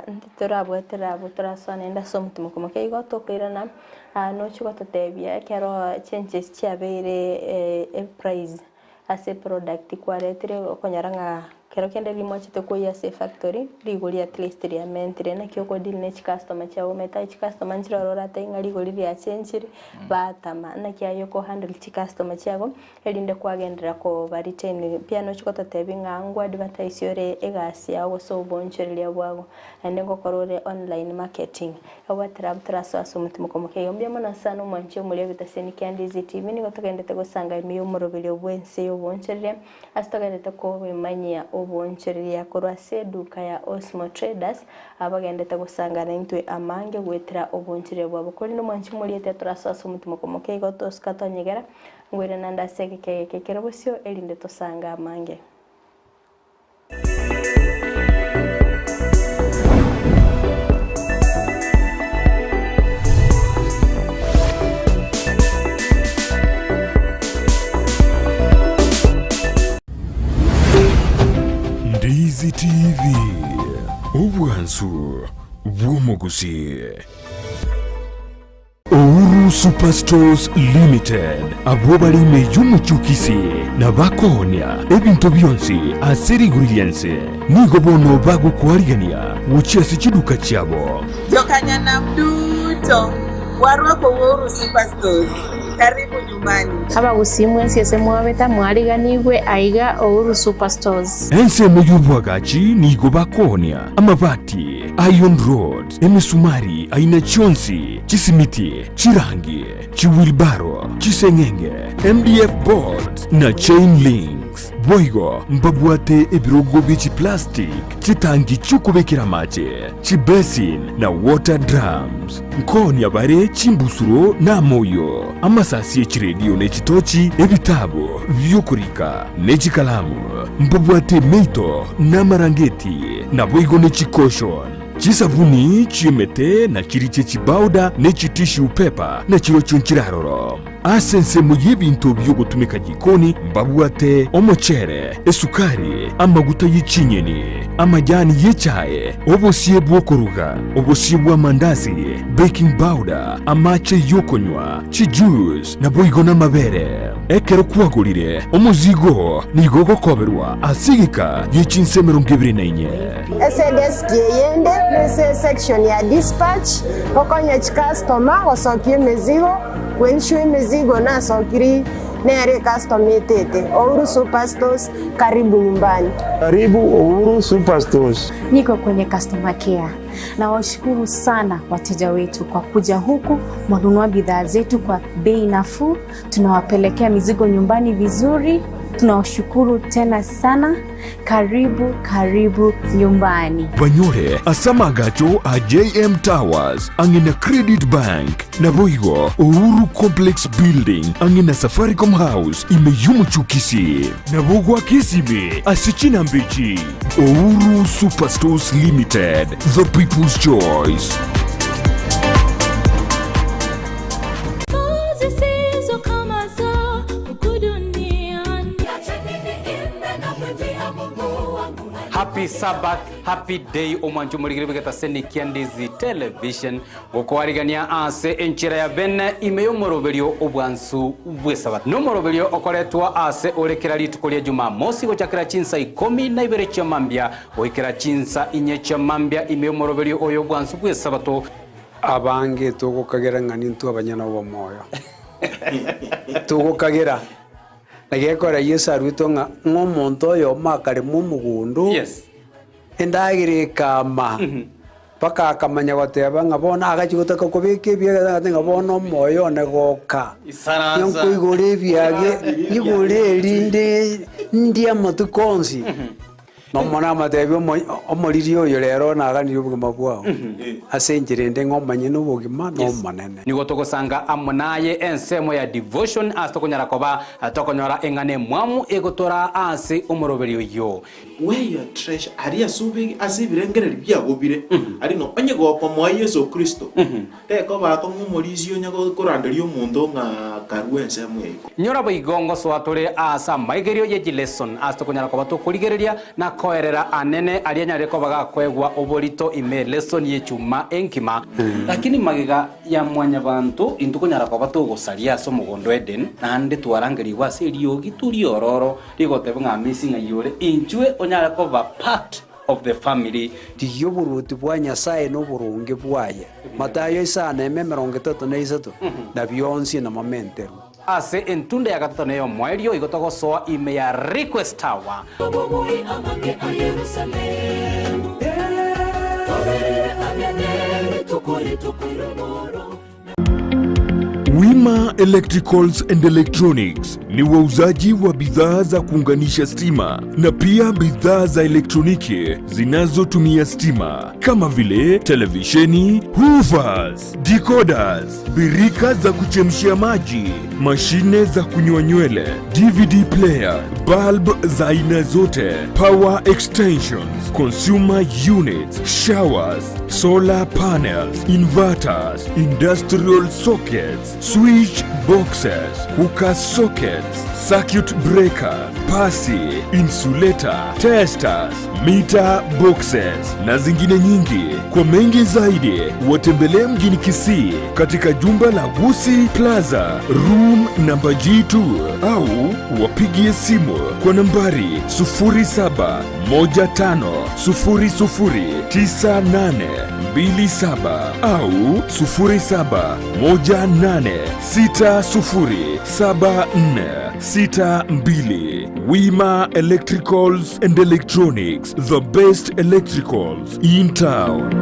Intwe torabwatera abwo torasoa naende ase omotimoko moke igo tokoirana, nochia gototebia ekero changes chiabeire eprice ase eproduct kwaretire okonyora ng'a kero kende rimwachete koiywa ase efactory, rigori at least riamentire. Naki oko deal ne chicustomer chiago omanyete aye chicustomer nchire ororo oratebe ng'a rigori riachenchire, batama. Naki aye oko handle chicustomer chiago. Erinde kwagenderera koba retain pia nochia gototebia ng'a ngwa advertise ore egasi yao gose obonchoreria bwago naende ngokora ore online marketing. Obwatera abwo torasoe ase omotimoko moke iga. Mbuya mono sana omwanchi omoria obitaseni kia Ndizi TV nigo togenderete gosanga ime y'omoroberio bw'ense y'obonchoreria ase togenderete kobemanyia obonchoreria korwa ase eduka ya Osmo Traders abagenderete gosanga naintwe amange goetera obonchoreria bwabo. Korende omwanchi omoria ete torasoe ase omotimoko moke igo tosuka tonyegera Ngoire naende ase egeka egeke kere bosio, erinde tosange amange. Kisii. Uhuru Superstores Limited, abwo bare ime y'omochie o Kisii na bakoonia ebinto bionsi ase rigori ri'ense, nigo bono bagokwarigania gochia ase chiduka chiabo. Jokanyanam duto, warwako Uhuru Superstores. Karibu nyumbani. Abagusii mwensi ase mwabete mwariganigwe aiga Uhuru Superstores. Ensemo y'oboagachi nigo bakoonia amabati, iron rods, emesumari aina chionsi, chisimiti, chirangi, chiwheelbarrow, chiseng'enge, MDF boards, na chain links. Boigo mbabwate ebirogo bie chiplastic, chitangi chi'okobekera amache, chibasin, na water drums. Nkoonia bare chimbusuro na amoyio, amasasi e chiredio ne chitochi, ebitabu bi'okorika, ne chikalamu. Mbabwate emeito na amarangeti, naboigo ne chikoshon, chisabuni chi'emete na chiria chie chibauda ne chitissue paper, na chirochio nchiraroro. Ase ensemo y'ebinto bi'ogotumeka jikoni mbabwate omochere, esukari, amaguta ye chinyeni, amajani y'echae, obosie bw'okoruga, obosie bw'amandasi, baking powder, amache y'okonywa, chijuice, naboigo namabere. Ekero kwagorire omozigo oo nigo ogokoberwa ase egeka gie chinsa 24. Ase edeski eyende nese esection ya dispatch gokonya chicustomer gosokia emezigo. Bwenchwe emizigo nasokiri nere ecustom etete Uhuru Superstores karibu nyumbani. Karibu Uhuru Superstores. Niko kwenye customer care. Nawashukuru sana wateja wetu kwa kuja huku, mwanunua bidhaa zetu kwa bei nafuu, tunawapelekea mizigo nyumbani vizuri. Tunawashukuru tena sana. Karibu karibu nyumbani. Banyore ase amagacho a JM Towers ang'e na Credit Bank, naboigo Uhuru Complex Building ang'e na Safaricom House ime y'omochie o Kisii. Nabo goaka esimi ase chinamba echi, Uhuru Superstores Limited, the people's choice. Zisizo kama za huku duniani. Happy Sabbath, happy day omwancho omorigere bwegeta Senikia Ndizi Television gokoarigania ase enchera ya bene ime y'omoroberio obwansu bw'esabato n'omoroberio okoretwa ase ore kera rituko ria Jumamosi gochakera chinsa ikomi na ibere chia mambia goikera chinsa inye chia mambia ime y'omoroberio oyo obwansu bw'esabato. Abange togokagera ng'a nintwe abanyene obomoyo. Togokagera. Na gekora Yeso aruetwe ng'a ng'a omonto oyomo akarema omogondo, endagera ekama, mpaka akamanya goteba ng'a bono agachia gotaka kobeka ebiaga agoteba ng'a bono omoyo one goka, Isaransa. nkoigora ebiage, nyigore erinde ndie amatuko onsi. Nomonene amoteebie, Omoriri oyo rero naganirie obogima bwao, ase enchera ende ng'a omonyene obogima n'Omonene. Nigo togosanga amo naye ensemo ya devotion ase tokonyara koba tokonyora eng'ana emwamu egotoraa ase omoroberio oyio. Where your treasure aria ase obege ase ebirengererio biago bire, aria no onye gokomoa Yeso Kristo, Tekoba akong'u omorisia onye koranderia omonto ng'a karue ensemo ya igoro. Nyora boigo ngosoa tore aase amaigerio ye chileson ase tokonyara koba tokorigereria na koerera anene aria anyarire koba gakoegwa oborito ime elesson y'echuma enkima. Lakini magega ya mwanyabanto intwe konyara koba togosaria ase omogondo o Eden, naende twarangerigwe ase eriogi riororo rigoteba ng'a amisi ng'ai ore, inchwe onyare koba part of the family. Rigia oboruoti bwa Nyasae na oboronge bwaye, Matayo isano eme 33, na bionsi namamenterwe. Ase entunda ya gatato na ey'omoerio igo togosoa ime ya Request Tower. Obobui amange a Yerusalemu, Toberere ang'e ne rituko rituko ri'omoro. Wima Electricals and Electronics ni wauzaji wa bidhaa za kuunganisha stima na pia bidhaa za elektroniki zinazotumia stima kama vile televisheni, hoovers, decoders, birika za kuchemshia maji, mashine za kunyoa nywele, DVD player, bulb za aina zote, power extensions, consumer units, showers, solar panels, inverters, industrial sockets, switch. Switch boxes, cooker sockets, circuit breaker, pasi, insulator, testers, meter boxes na zingine nyingi. Kwa mengi zaidi, watembelee mjini Kisii katika jumba la Gusii Plaza, room namba G2 au wapigie simu kwa nambari 0715009827 au 0718607462. Wima Electricals and Electronics, the best electricals in town.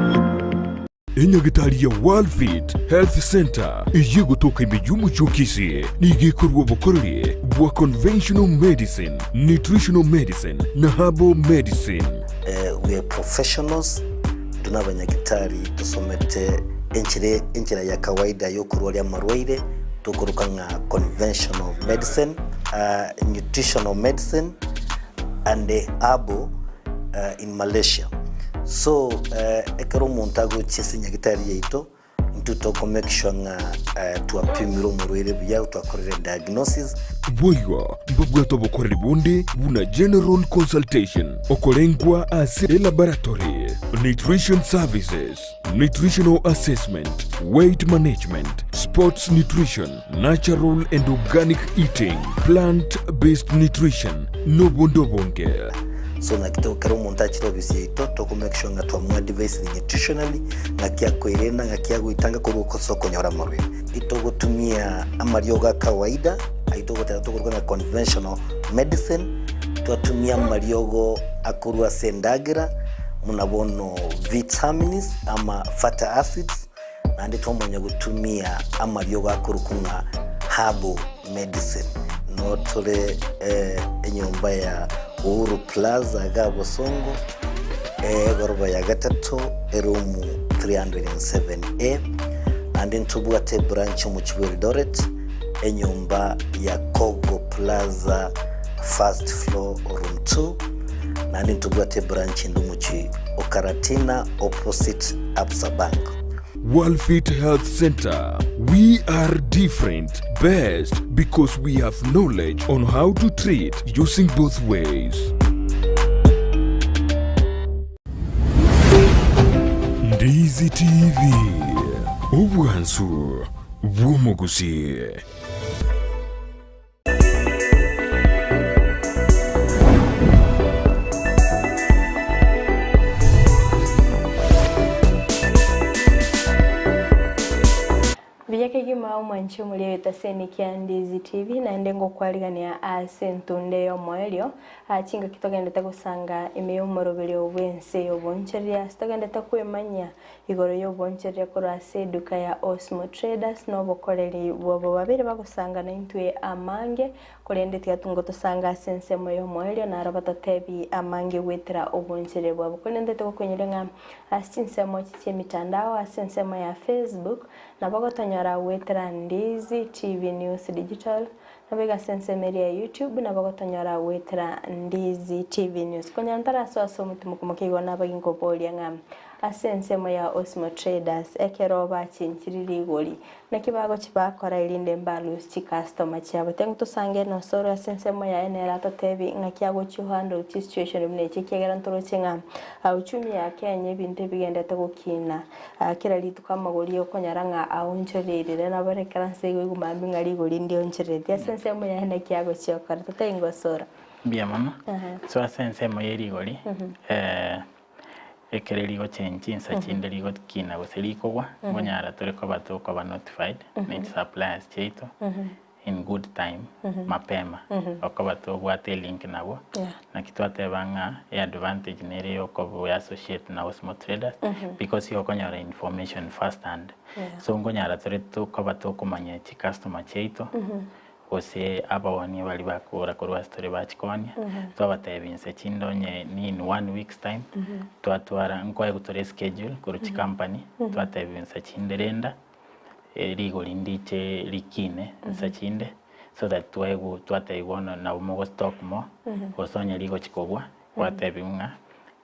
Enyagitari ya Worldfit Health Center eye gotoka ime y'omochie o Kisii nigo ekorua obokoreri bwa conventional medicine, nutritional medicine na herbal medicine. We are professionals, intwe nabanyagitari tosomete enchera enchera ya kawaida yokorwaria amarwaire tokoroka ng'a conventional medicine, nutritional medicine and herbal in Malaysia. So ekero omonto agochia ase enyagitari yaito, intwe toko make sure ng'a twapimire omorwaire buya, twakorire diagnosis. Boigo mbabwate obokoreri bonde buna general consultation, okorengwa ase elaboratory, nutrition services, nutritional assessment, weight management, sports nutrition, natural and organic eating, plant based nutrition, nobonde obonge. So naki to ekero omonto achire ofisi yaito toko make sure ng'a twamoadvisire nutritionally ng'aki akoirena ng'aki agoitanga korwa ase okonyora amarwaire. Itogotumia amariogo a kawaida ayio togoteba tokoruga ng'a conventional medicine, twatumia amariogo akorwa ase endagera buna bono vitamins ama fatty acids, Naende twamanya gotumia amariogo akorokwa ng'a herbal medicine. Noo tore enyomba ya Uhuru Plaza iga Bosongo, egoroba ya gatato, eroom 307A. Naende ntobwate ebranch omochie bwa Eldoret, enyomba ya Kogo Plaza first floor room 2. Naende ntobwate ebranch ende omochie o Karatina opposite Absa Bank. Worldfit Health Center, we are different, best because we have knowledge on how to treat using both ways. Ndizi TV, obwansu bw'omogusi. Mbuya kegima omwanchi omoria oetaseni kia Ndizi TV naende ngokwarigania ase entunde y'omoerio aa chingaki togendete gosanga ime y'omoroberio bw'ense y'obonchoreria ase togendete kwemanyia Igoro y'obonchoreria korwa ase eduka ya Osmo Traders na obokoreri bwabo babere bagosanga naintwe amange, korende tiga ngotosanga ase ensemo y'omoerio naro batotebi amange goetera obonchoreria bwabo. Korende togokoinyoria ng'a ase chinsemo echi chi'emitandao ase ensemo ya Facebook nabo gotonyora goetera Ndizi TV News Digital, Naboigo ase ensemo eria ya YouTube nabo gotonyora goetera Ndizi TV News. Konya ntarasoa ase omotimoko moke igo nabagi nkoboria ng'a ase ensemo ya Osmo Traders ekero bachenchiri rigori naki bagochi bakora erinde mbalose chicustomer chiabo. Tiga tosange nosoro ase ensemo yaye nere atotebi ng'aki agochi ohandle chisituation buna echi ekiagera ntoroche ng'a uchumi ya Kenya ebinto ebigendete gokina Kera rituko amagori okonyora ng'a aonchoreire, nabo rekera nse igo iguma mambia ng'a rigori ndionchoreretie ase ensemo yaye naki agochia gokora, totari ngosora. Mbuya mono. So ase ensemo ye rigori, ekere rigochengi chinsa chinde rigokina gose rikogwa, nkonyara tore koba tokoba notified ne chisuppliers chiaito. in good time mapema okoba tobwate elink nabwo naki twateba ng'a eadvantage nere yokoba associate na Osmo Traders because igo okonyora information first hand so nkonyara tore tokoba tokomanya chicustomer chiaito gose abaonia baria bakogora korwa ase tore bachikoonia twabatebia inse chinde onye ni in one weeks time twatwara nkoegwa tore eschedule korwa chicompany twatebiwa inse chinde renda. rigori ndiche rikine nsa chinde so that twaegwa twatebiwa bono nabo mogo stock more gose onye rigochi kogwa gwatebiwa ng'a.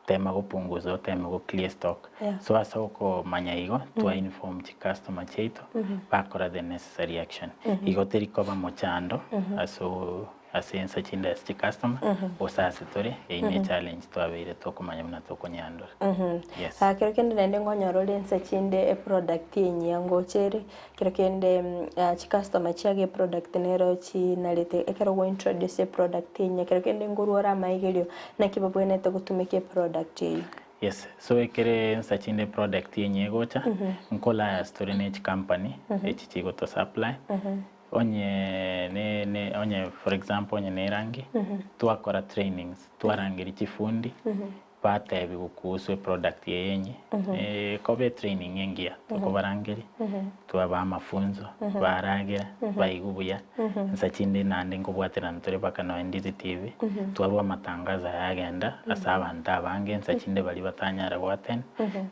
Tema gopunguza oteme go clear stock. Yeah. So ase okomanya igo, twa inform chicustomer chiaito, bakora the necessary action. Igo teri koba mochando ase o- ase ensa chinde ase chicustomer, gose ase tore, eyio ne echallenge twabeire tokomanya buna tokonyehandle. Yes. Ah, kero kende naende nkonyora ore ensa chinde eproduct enyia ngocha ere, kero kende chicustomer chiago eproduct nero chinarete ekero gwa introduce eproduct enyia, kero kende nkorwa ore amaigerio naki babwenerete gotumeka eproduct eyio. Yes, so ekere ensa chinde eproduct enyia egocha, nkolayas tore ne chicompany echi chigoto supply, onye ne ne onye for example onye ne erangi, twakora trainings, twarangeria chifundi, Batebiwa kuhusu eproduct eye enye, ekoba etraining engiya tokobarangeria, twabaa amafunzo, baragera, baigwa buya, nsa chinde naende nkobwaterana tore mpaka nonya Ndizi TV, twarwa amatangazo aya agenda ase abanto abange nsa chinde baria batanyara go attend,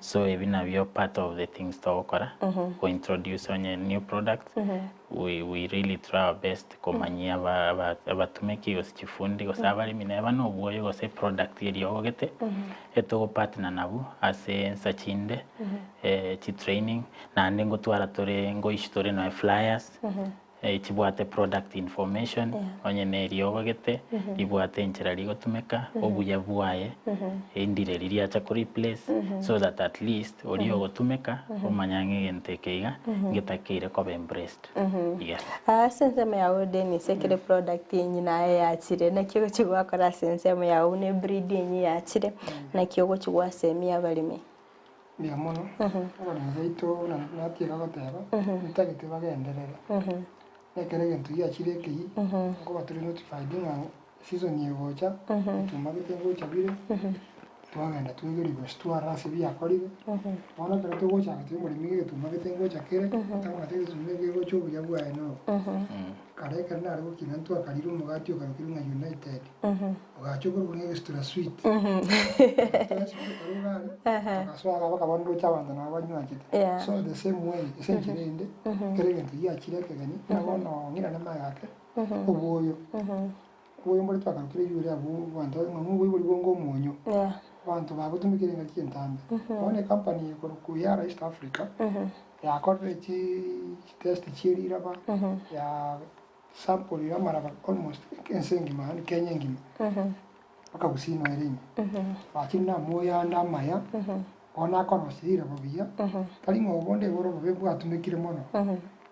so ebi nabio part of the things togokora, go introduce onye new products, we we really try our best komanyia aba aba abatumeki gose chifundi gose abaremi neba na obwoyo gose eproduct eria ogogete, etogopartner nabwo ase ensa chinde chitraining, naende ngotwara tore ngoissue tore nonya flyers, chibwate product information, onye na eria ogogete, ribwate enchera rigotumeka, obuya bwaye, ndire riacha ko replace, so that at least oria ogotumeka omanya ng'a egento eke iga ngetakeire koba embraced. Yes. Ase ensemo yago Dennis, ekero eproduct enyi naye yachire, naki ogochia gwakora ase ensemo yago buna ebreed enyi yachire, naki ogochia gwasemia abaremi? Mbuya mono, abaremi baito buna natiga goteba, ntagete bagenderere. Nekero egento giachire ekeyia, nkoba tore notified ng'a season egocha, ebituma gete ngocha bire, twagenda twegeria gose twarora ase biakorire, bono ekero togocha gotebia omoremi ng'a egetuma gete ngocha kere, tobwate egetuma eke gegocha obuya bwaye nobo. Kare ekero nare gokina ntwakarire omogati okarokirwe ng'a United, ogacha okorokwa ng'a extra sweet, tokaruga aria, togasoa iga mpaka bono ndoche abanto nabo banywanchete. So the same way, ase enchera ende, ekero egento giachire ekegeni, buna bono ng'irane magega ake, obwoyo. Oboyo mbore twakarokire riure abwo abanto ng'a oboibori bonge omonyo, abanto bagotumekire engaki entambe. Bono ecompany ekorokwa Yara East Africa, yakorire chitest chie riraba, ya sample amaraba almost ense engima yaani Kenya engima, mpaka Gusii noyo ere ime. Bachire na amoyo ande amaya, bono akorosia riraba buya, tari ng'a obonde igoro obobe bwatumekire mono.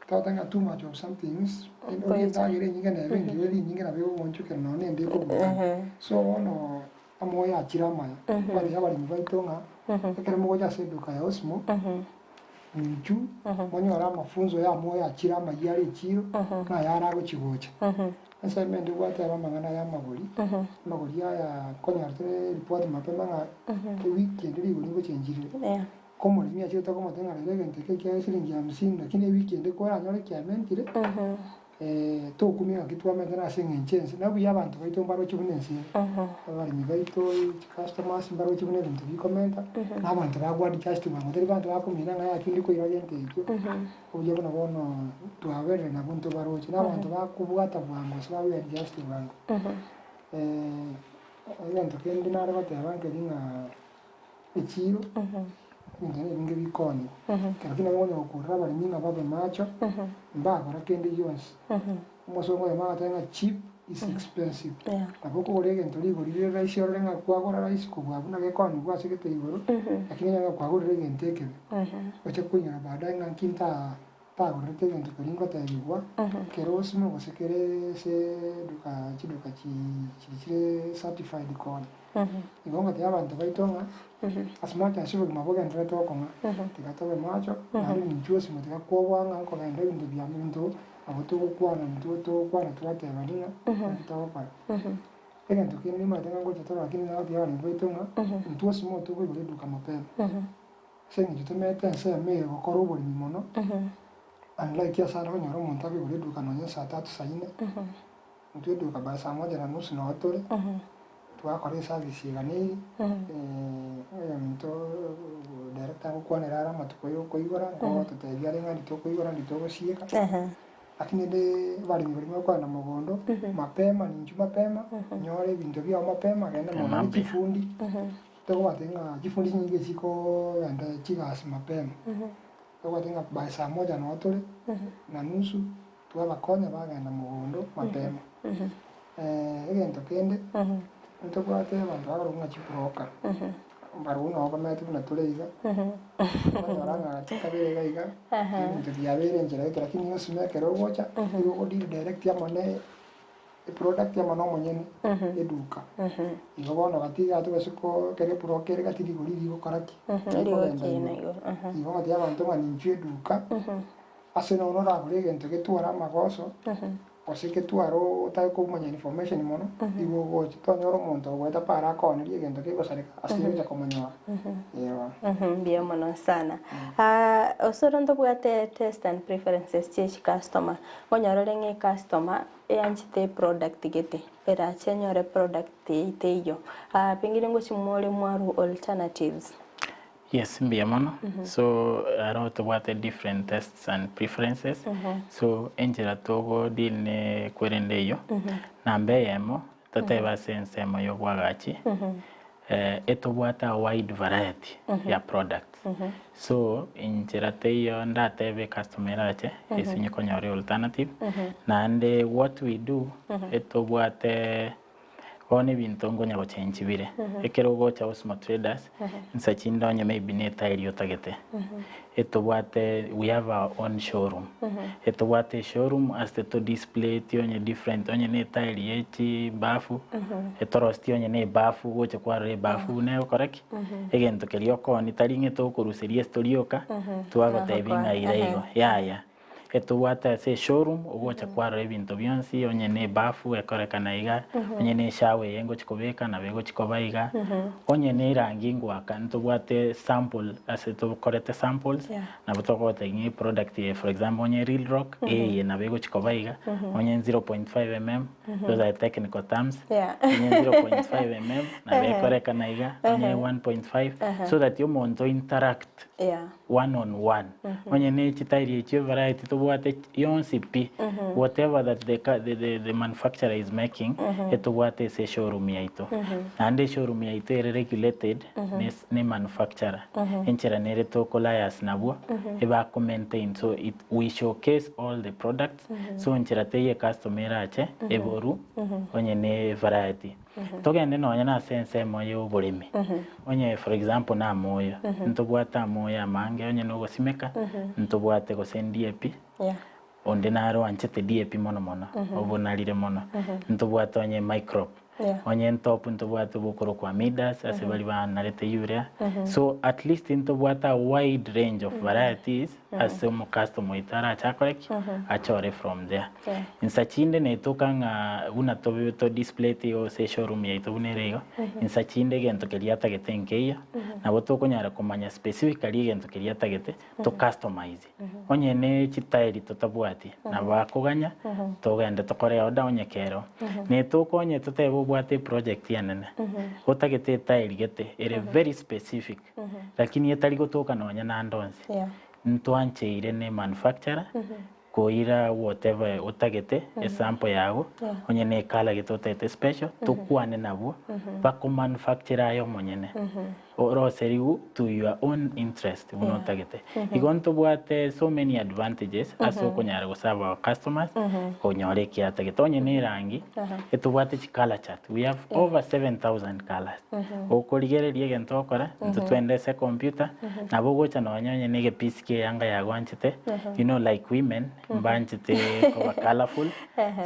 Toteba ng'a too much of somethings, orie endagera enyinge neba engiya orie enyinge nabo egogoonchokera nonya na ende ekogokania. So bono amoyo achire amaya, nkobatebia abaremi baito ng'a ekero mogocha ase eduka ya Osmo, inchu monyore amafunzo ya amoyo achire amayia are echiro, na ayare agochi gocha. Ensemo ende gwateba amang'ana ya amagori, amagori aya nkonyora tore report mapema ng'a ewiki ende rigori ngochenchire. Komoremi achete tokomotebia ng'a rero egento eke ekiaye siringi hamsini lakini ewiki ende koranyore kiamentire, tokumia ng'aki twamente nase eng'encho ense. Na buya abanto baito mbaroche buna ense ere, abaremi baito, chicustomers mbaroche buna ebinto bikomenta, na abanto bago adjust bwango, tari banto bakomina ng'a yaya tindi koira gento ekio, obuya buna bono twaberire nabwo ntobaroche. Na abanto bakobwata bwango gose bago adjust bwango. Egento kende nare goteba nkeri ng'a. Echiiro, ebinto nebinge bikoonigwa. Ekero ki nabo okonya gokurera abaremi ng'a babe macho, mbakora kende gionsi. Omosongo oyomo agateba ng'a cheap is expensive. Nabo okogora egento rigori rire rahisi orore ng'a kwagora rahisi kobua buna gekoonigwa ase gete igoro, lakini onyore ng'a kwagorire egento ekebe. Oche koinyora baadaye ng'a nki nta ntagorerete egento keria ngotebigwa, kere osimo gose kere ase eduka chiduka chiria chire certified koonia. Igo ngotebia abanto baito ng'a as much as obogima bogendererete gokong'a, tiga tobe macho, naende ninchwe osimo tiga kwoboa ng'a nkogenda ebinto biane ebinto nabo togokwana intwe togokwana twatebani ng'a naki togokora. Egento kende nimanyete ng'a ngocha tore lakini nagotebia abaremi baito ng'a intwe osimo tokoigora eduka mapema. Ase eng'encho tomenyete ensemo eye gokora oboremi mono, unlike ase are konyora omonto akoigora eduka nonye saa tatu saa inne, intwe eduka by saa moja na nusu noo tore, twakora eservice iga na eye, oyominto director agokwanera are amatuko ya okoigora, nkogototebia are ng'a nditokoigora nditogosieka, lakini rende abaremi baria bagokwana mogondo, mapema ninchu mapema, nyora ebinto biago mapema, genda mono ne chifundi. Tokobwate ng'a chifundi chinyinge chikoogenda chigasi mapema, tokobwate ng'a by saa moja noo tore, na nusu, twabakonya bagenda mogondo mapema. Egento kende, ntobwate abanto bakorokwa ng'a chibroka, mbarobwo nabo bamenyete buna tore iga, okonyora ng'a chikabere iga iga, ebinto biabeire enchera gete lakini osime ekero ogocha, nigo ogodeal direct amo ne eproduct amo na omonyene eduka. Igo bono gati iga tobase ko ekero ebroka ere gati rigori rigokora ki? Rikogenda igoro. Igo ngotebia abanto ng'a ninchwe eduka, ase nonya oragore egento getware amagoso, gose getware otari komanya information mono, igo ogocha tonyora omonto ogoeta para akoonerie egento kegosareka ase ogocha komonyora. Eeh. Mbuya mono sana. Osoro ntobwate taste and preferences chie chicustomer, Okonyora ore ng'a ecustomer eanchete eproduct gete, erache enyore eproduct eyio teiyo. Pengine ngochia more mwarwa alternatives. Yes, mbuya mono. So aro tobwate different tastes and preferences. So enchera togo deal ne kwerenda eyio, namba eyemo totebe ase ensemo ya obwagachi, etobwate a wide variety ya products. So inchera teiyo ndatebe ecustomer erache esinye konyora alternative, naende what we do etobwate bono ebinto nkonya gochengi bire, ekero ogocha Osmo Traders, nsa chinde onye maybe ne etairi otagete, etobwate we have our own showroom, etobwate eshowroom ase to display onye different onye ne etairi ye chibafu, etorosetie onye ne ebafu ogocha kwarora ebafu buna egokora ki. Egento keria okooni tari ng'a tokoruseria ase rioka, twagotebia ng'a ira igo, yaya. Etobwate ase eshowroom, ogocha kwarora ebinto bionsi, onye na ebafu ekorekana iga, onye na eshower eye ngochi kobeka nabo egochi koba iga, onye na erangi ngoaka ntobwate sample ase tokorete samples, nabo togotebia ng'a eproduct eye for example onye real rock, eye nabo egochi koba iga, onye 0.5 mm. Those are technical terms. Onye 0.5 mm nabo ekorekana iga, onye 1.5 so that omonto interact one on one. Onye ne chitairi echio variety tobwate yonsi pi, whatever that the, the, the, the manufacturer is making, etobwate ase eshowroom yaito. Naende eshowroom yaito ere regulated ne ne manufacturer. Enchera nere toko liaise nabwo, ebako maintain so it, we showcase all the products So nchera teiyo ecustomer erache eboru onye ne variety. Togende nonya na ase ensemo ya oboremi. Onye for example na amoyo, ntobwate amoyo amange onye na ogosimeka, ntobwate gose DAP, onde naro oanchete DAP mono mono, obonarire mono. Ntobwate onye microbe. Onye ntop ntobwate obokorokwa midas ase baria banarete urea. So at least ntobwate a wide range of varieties ase omocustomer oito arache akore ki? Achore from there. Insa chinde netoka ng'a buna tobe to display igo gose eshowroom yaito buna ere igo, insa chinde egento keria atagete nkeiyo, nabo tokonyara komanya specifically egento keria atagete, to customize. Onye ne chitairi totabwati, nabo akoganya, togende tokore order onye kero. Netoka onye totebe obwate eproject enene, otagete etairi gete ere very specific, lakini etari gotoka nonya nande onsi, ntwancheire ne manufacturer, koira whatever otagete, esample yago, onye ne ecolour gete otagete special, tokwane nabwo, bakomanufacture aye omonyene. Oroserigwe to your own interest buna otagete. Igo ntobwate so many advantages ase okonyara goserve our customers konyora eki atagete. Onye ne erangi, etobwate chi colour chart, we have over 7000 colours. Okorigereria egento ogokora, intwe twende ase ecomputer, nabo ogocha nonya onye na egepiece kia eyanga yago oanchete, you know like women, mbanchete koba colourful,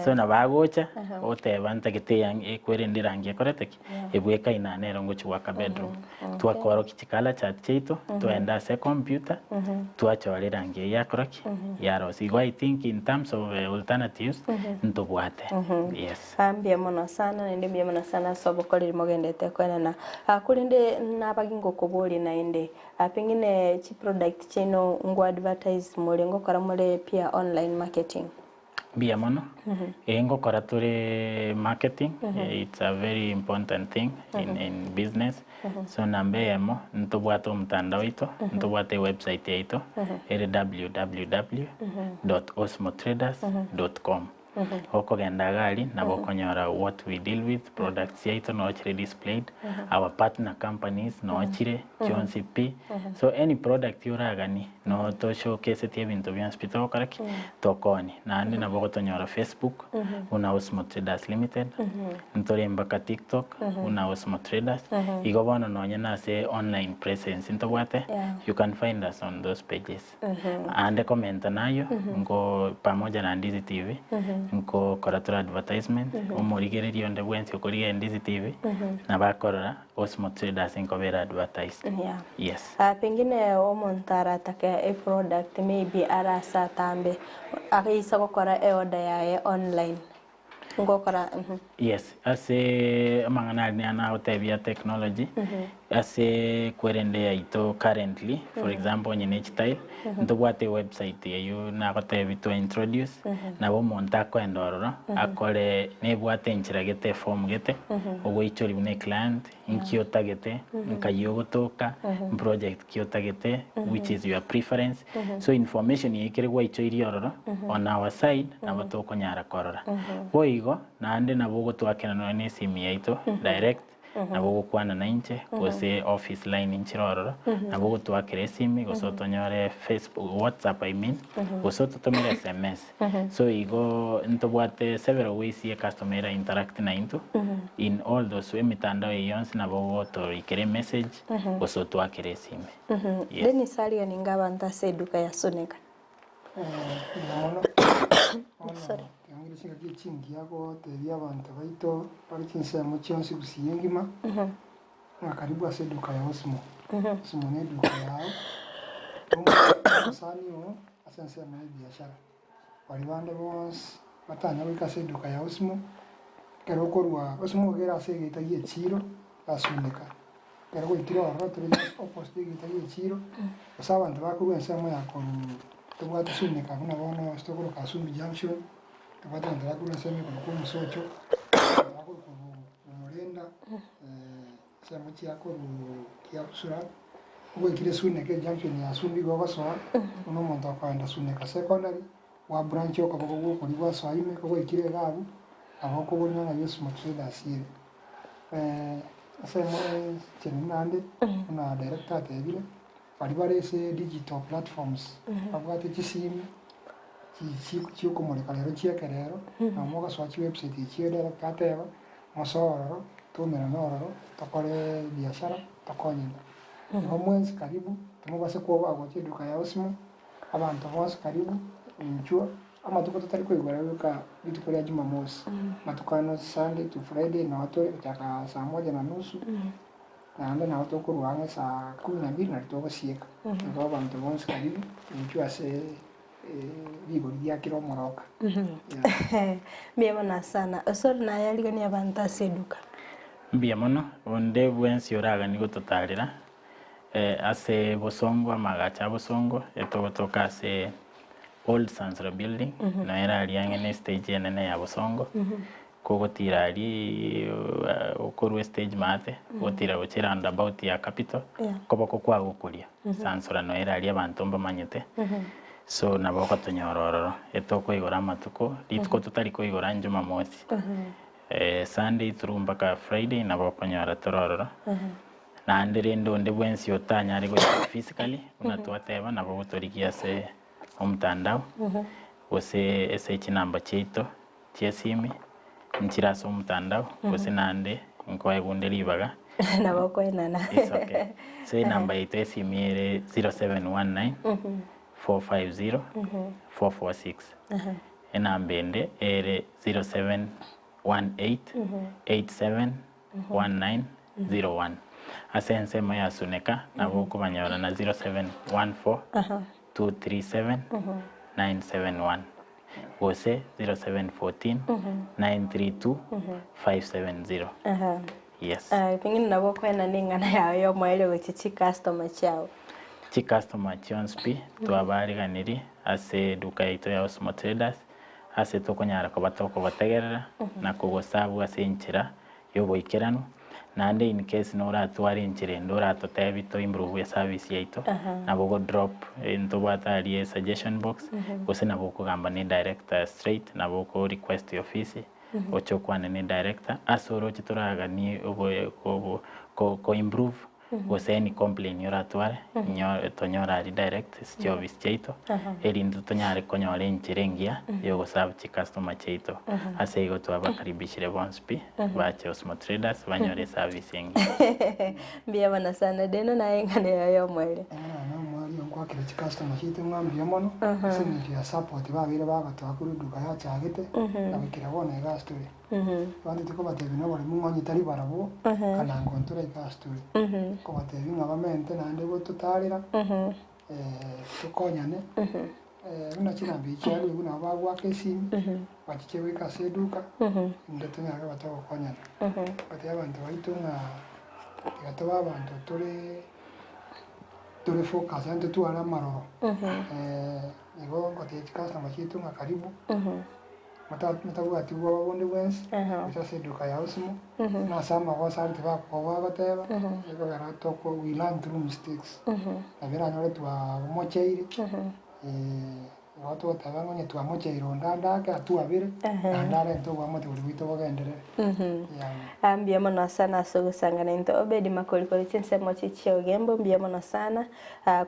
so nabo agocha, oteba ntagete eyanga ekwerende erangi ekorete ki? Ebwekaine aa nero ngochia goaka bedroom. Twakorokia chicolour chart chiaito, twaenda ase ecomputer, twachora erangi eyio yakora ki? Yarosia. Igo I think in terms of alternatives, ntobwate. Yes. Ah, mbuya mono sana naende mbuya mono sana ase obokoreri mogenderete koenana. Ah, korende nabagi ngokoboria naende, ah, pengine chiproduct chiaino ngo advertise more ngokora more pia online marketing? Mbuya mono, ee ngokora tore marketing, it's a very important thing in in business, so namba eyemo ntobwate omotandao oito, ntobwate ewebsite yaito ere www dot osmotraders dot com. Okogenda iga aria nabo okonyora what we deal with, products chiaito noo chire displayed, our partner companies noo chire chionsi pi. So any product oraganie noo to showcasetie ebinto bionsi pi togokora ki? Tokoonia. Naende nabo ogotonyora Facebook buna Osmo Traders Limited, ntore mpaka TikTok buna Osmo Traders, igo bono nonye na ase online presence ntobwate, you can find us on those pages. Aande komenta nayio, nko pamoja na Ndizi TV, nkokora tore advertisement, omorigereria onde bwensi okorigereria Ndizi TV, nabo akorora Osmo Traders nkobera advertised. Yeah. Yes. Ah, pengine omonto aratake eproduct maybe arase atambe, ageisa gokora eorder yaye online, ngokora mhm. Yes, ase amang'ana aria nigo nagotebia technology, ase kwerende yaito currently, for example onye ne chitile, ntobwate ewebsite eywo nagotebia twa introduce, nabo omonto akoenda ororo, akore nebwate enchera gete eform gete, ogoichoria buna eclient, nki otagete, nkai ogotoka, mproject ki otagete, which is your preference, so information eye ekere gwaichoirie ororo, on our side, nabo tokonyara korora. Boigo, naende nabo ogotwakera nonya na esimi yaito direct, nabo ogokwana nainche, gose office line nchire ororo, nabo ogotwakera esimi, gose otonyore Facebook, WhatsApp I mean, gose ototomere sms. So igo ntobwate several ways ye customer era interact naintwe in all those emitandao eye yonsi nabo ogotoikera emessage gose otwakere esime. Yes. Dennis aria ninga abanto ase eduka ya Suneka. Mbuya mono. Bono tiangire chingaki chingiya gotebia abanto baito bare chinsemo chionsi gusii engima ng'a karibu ase eduka ya Osmo. Osmo ne eduka yao, omosani oo ase ensemo y'ebiashara. Baria bande bonsi batanya goika ase eduka ya Osmo, ekero okorwa Osmo iga ere ase egeita gi'echiiro yasuneka. Ekero gwaikire ororo tore just opposite egeita gi'echiiro, gose abanto bakorwa ensemo ya korwa tobwate Suneka buna bono ase tokoroka Asumbi Junction, tobwate abanto bakorwa ensemo ekorokwa Omosocho, abanto bakorwa korwa Omorenda, Ensemo chia korwa Kiabusura, ogoikire Suneka ejunction ya Sumbi igo ogosoa, buna omonto okoenda Suneka Secondary, gwa branch okoboko gwa okoria gwasoa ime, kogoikire iga abwo, nabo okoboria ng'a Osmo Traders ere. Ensemo echenu naende, buna director atebire, baria bare ase digital platforms, babwate chisimu, chi chiokomoreka rero chia ekerero, nabo mogosoa chiwebsite echio director ateba, Mosoe ororo, toumerane ororo, tokore ebiashara, tokonyane. Igo mwensi karibu, timobase kwoboa gocha eduka ya Osimo, abanto bonsi karibu, inchuo, amatuko totari koigora goika rituko ria Jumamosi, amatuko ano Sunday to Friday noo tore gochaka saa moja na nusu, naende nabo tokorwa ang'e saa kumi na mbili nario togosieka. Igo abanto bonsi karibu, inchuo ase rigori ria kera omoroka. Mbuya mono sana. Osoro naye ariganie abanto ase eduka. Mbuya mono, onde bwensi oraganie gototarera ase bosongo amagacho a bosongo etogotoka ase Old Sansra building noyo ere aria ang'e ne estage enene ya bosongo kogotira aria okorwa estage maate ogotira gochia eroundabout ya capital koboko kwago okoria Sansora noyo ere aria abanto mbamanyete so nabo ogotonyora ororo etokoigora amatuko rituko totari koigora jumamosi Sunday through mpaka Friday nabo okonyora tore ororo naende rende onde bwensi otanyare goika physically buna twateba nabo ogotorigia ase omotandao gose ase chinamba chiaito chi'esimi nchire ase omotandao gose naende nkoegwa onde ribaga. Nabo okoenana. It's okay. So enamba yaito y'esimi ere 0719 450 446. Enamba ende ere 0718 87 1901. Ase ensemo ya Suneka nabo okobanyora na 0714 237 971 gose 0714 932 570. Yes. Pengine nabo okoenana eng'ana yao ya omoerio gochia chicustomer chiao. Chicustomer chionsi pi twabariganirie ase eduka yaito ya Osmo Traders ase tokonyara koba tokobategerera na kogosabu ase enchera y'oboikeranu. Naende in case noratware enchera ende oratotebi to improve eservice yaito, nabo ogo drop ntobwate aria esuggestion box, gose nabo okogamba na edirector straight, nabo oko request ofisi, oche okwane na edirector, ase oroche toraganie obo obo ko ko improve gose any complain oratware, nyo tonyore aria direct ase chiofisi chiaito, erinde tonyare konyora enchera engiya ya ogoserve chicustomer chiaito. Ase igo twabakaribishire bonsi pi, bache Osmo Traders banyore eservice engiya. Mbuya mono sana Deno naye eng'ana yaye yomoerio. Eng'ana yomoerio nkwakera chicustomer chiaito ng'a mbuya mono, ase eng'encho ya support babeire bagotoa korwa eduka yachagete, na goikera bono iga ase tore. Abanto tikobatebia noboremu ng'a onye tari barabwo, kana ngontore iga ase tore. Nkobatebia ng'a bamente naende gototarera, tokonyane, buna chinamba echi chiarure buna nabo bagoaka esimi, bachiche goika ase eduka, naende tonyare koba togokonyana. Ngotebi abanto baito ng'a tiga tobe abanto tore tore focus yaani totware amaroro, igo ngotebia chicustomer chiaito ng'a karibu. Motabwati bwoba bonde bwensi, gocha ase eduka ya Osimo, na ase amagoso aria tibakoboa goteba, ekogera toko we learn through mistakes. Nabo eranyore twamocheire, igo togoteba ng'a onye twamocheire onde ande ake atwabere, naende arente oboamate boria bwaito bogenderere. Yeah. Mbuya mono sana ase ogosanga naintwe Obedi Makori korwa chinsemo chie chia Ogembo, mbuya mono sana.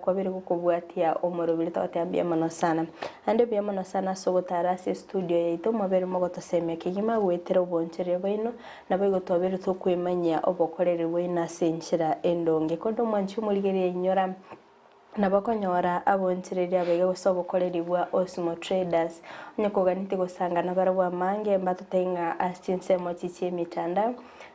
Kwabire gokobwatia omorobiri togoteba mbuya mono sana. Naende mbuya mono sana ase ogotara ase estudio yaito mwabeire mogotosemia kegima goetera obonchereria bwaino, naboigo twabeire tokwemanyia obokoreri bwaino ase enchera endonge. Korende omwanchi omorigereria inyora, nabo okonyora abonchereria abaiga gose obokoreri bwa Osmo Traders. Onye koganeti gosanga nabarabwo amange mbatotebie ng'a ase chinsemo echi chi'emitandao,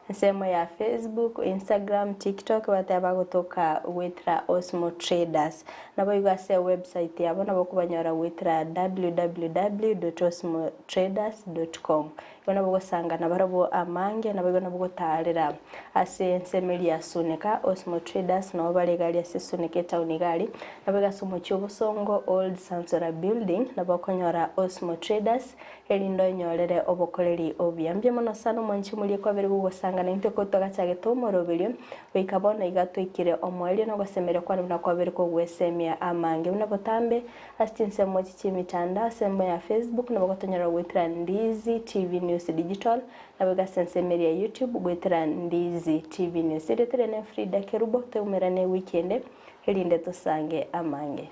Ensemo ya Facebook, Instagram, TikTok bateba bagotoka goetera Osmo Traders. Naboigo ase ewebsite yabo nabo okobanyora goetera www.osmotraders.com. Igo nabo ogosanga nabarabwo amange naboigo nabo ogotaarera ase ensemo eria ya Suneka, Osmo Traders nabo bare iga aria ase Suneka etown iga aria. Naboigo ase omochie o Bosongo, Old Sansora Building, nabo okonyora Osmo Traders. Erinde onyorere obokoreri obuya. Mbuya mono sana omwanchi omoria kwabere gogosanga naintwe ko twagachagete omoroberio goika bono iga twaikire omoerio na ogosemeria kwane buna kwabere kogwesemia amange buna botambe ase chinsemo echi chi'emitandao ase ensemo ya Facebook nabo gotonyora goetera Ndizi TV News Digital naboigo ase ensemo eria ya YouTube goetera Ndizi TV News. Erieta riane Frida Kerubo, toimerane ewiki ende erinde tosange amange.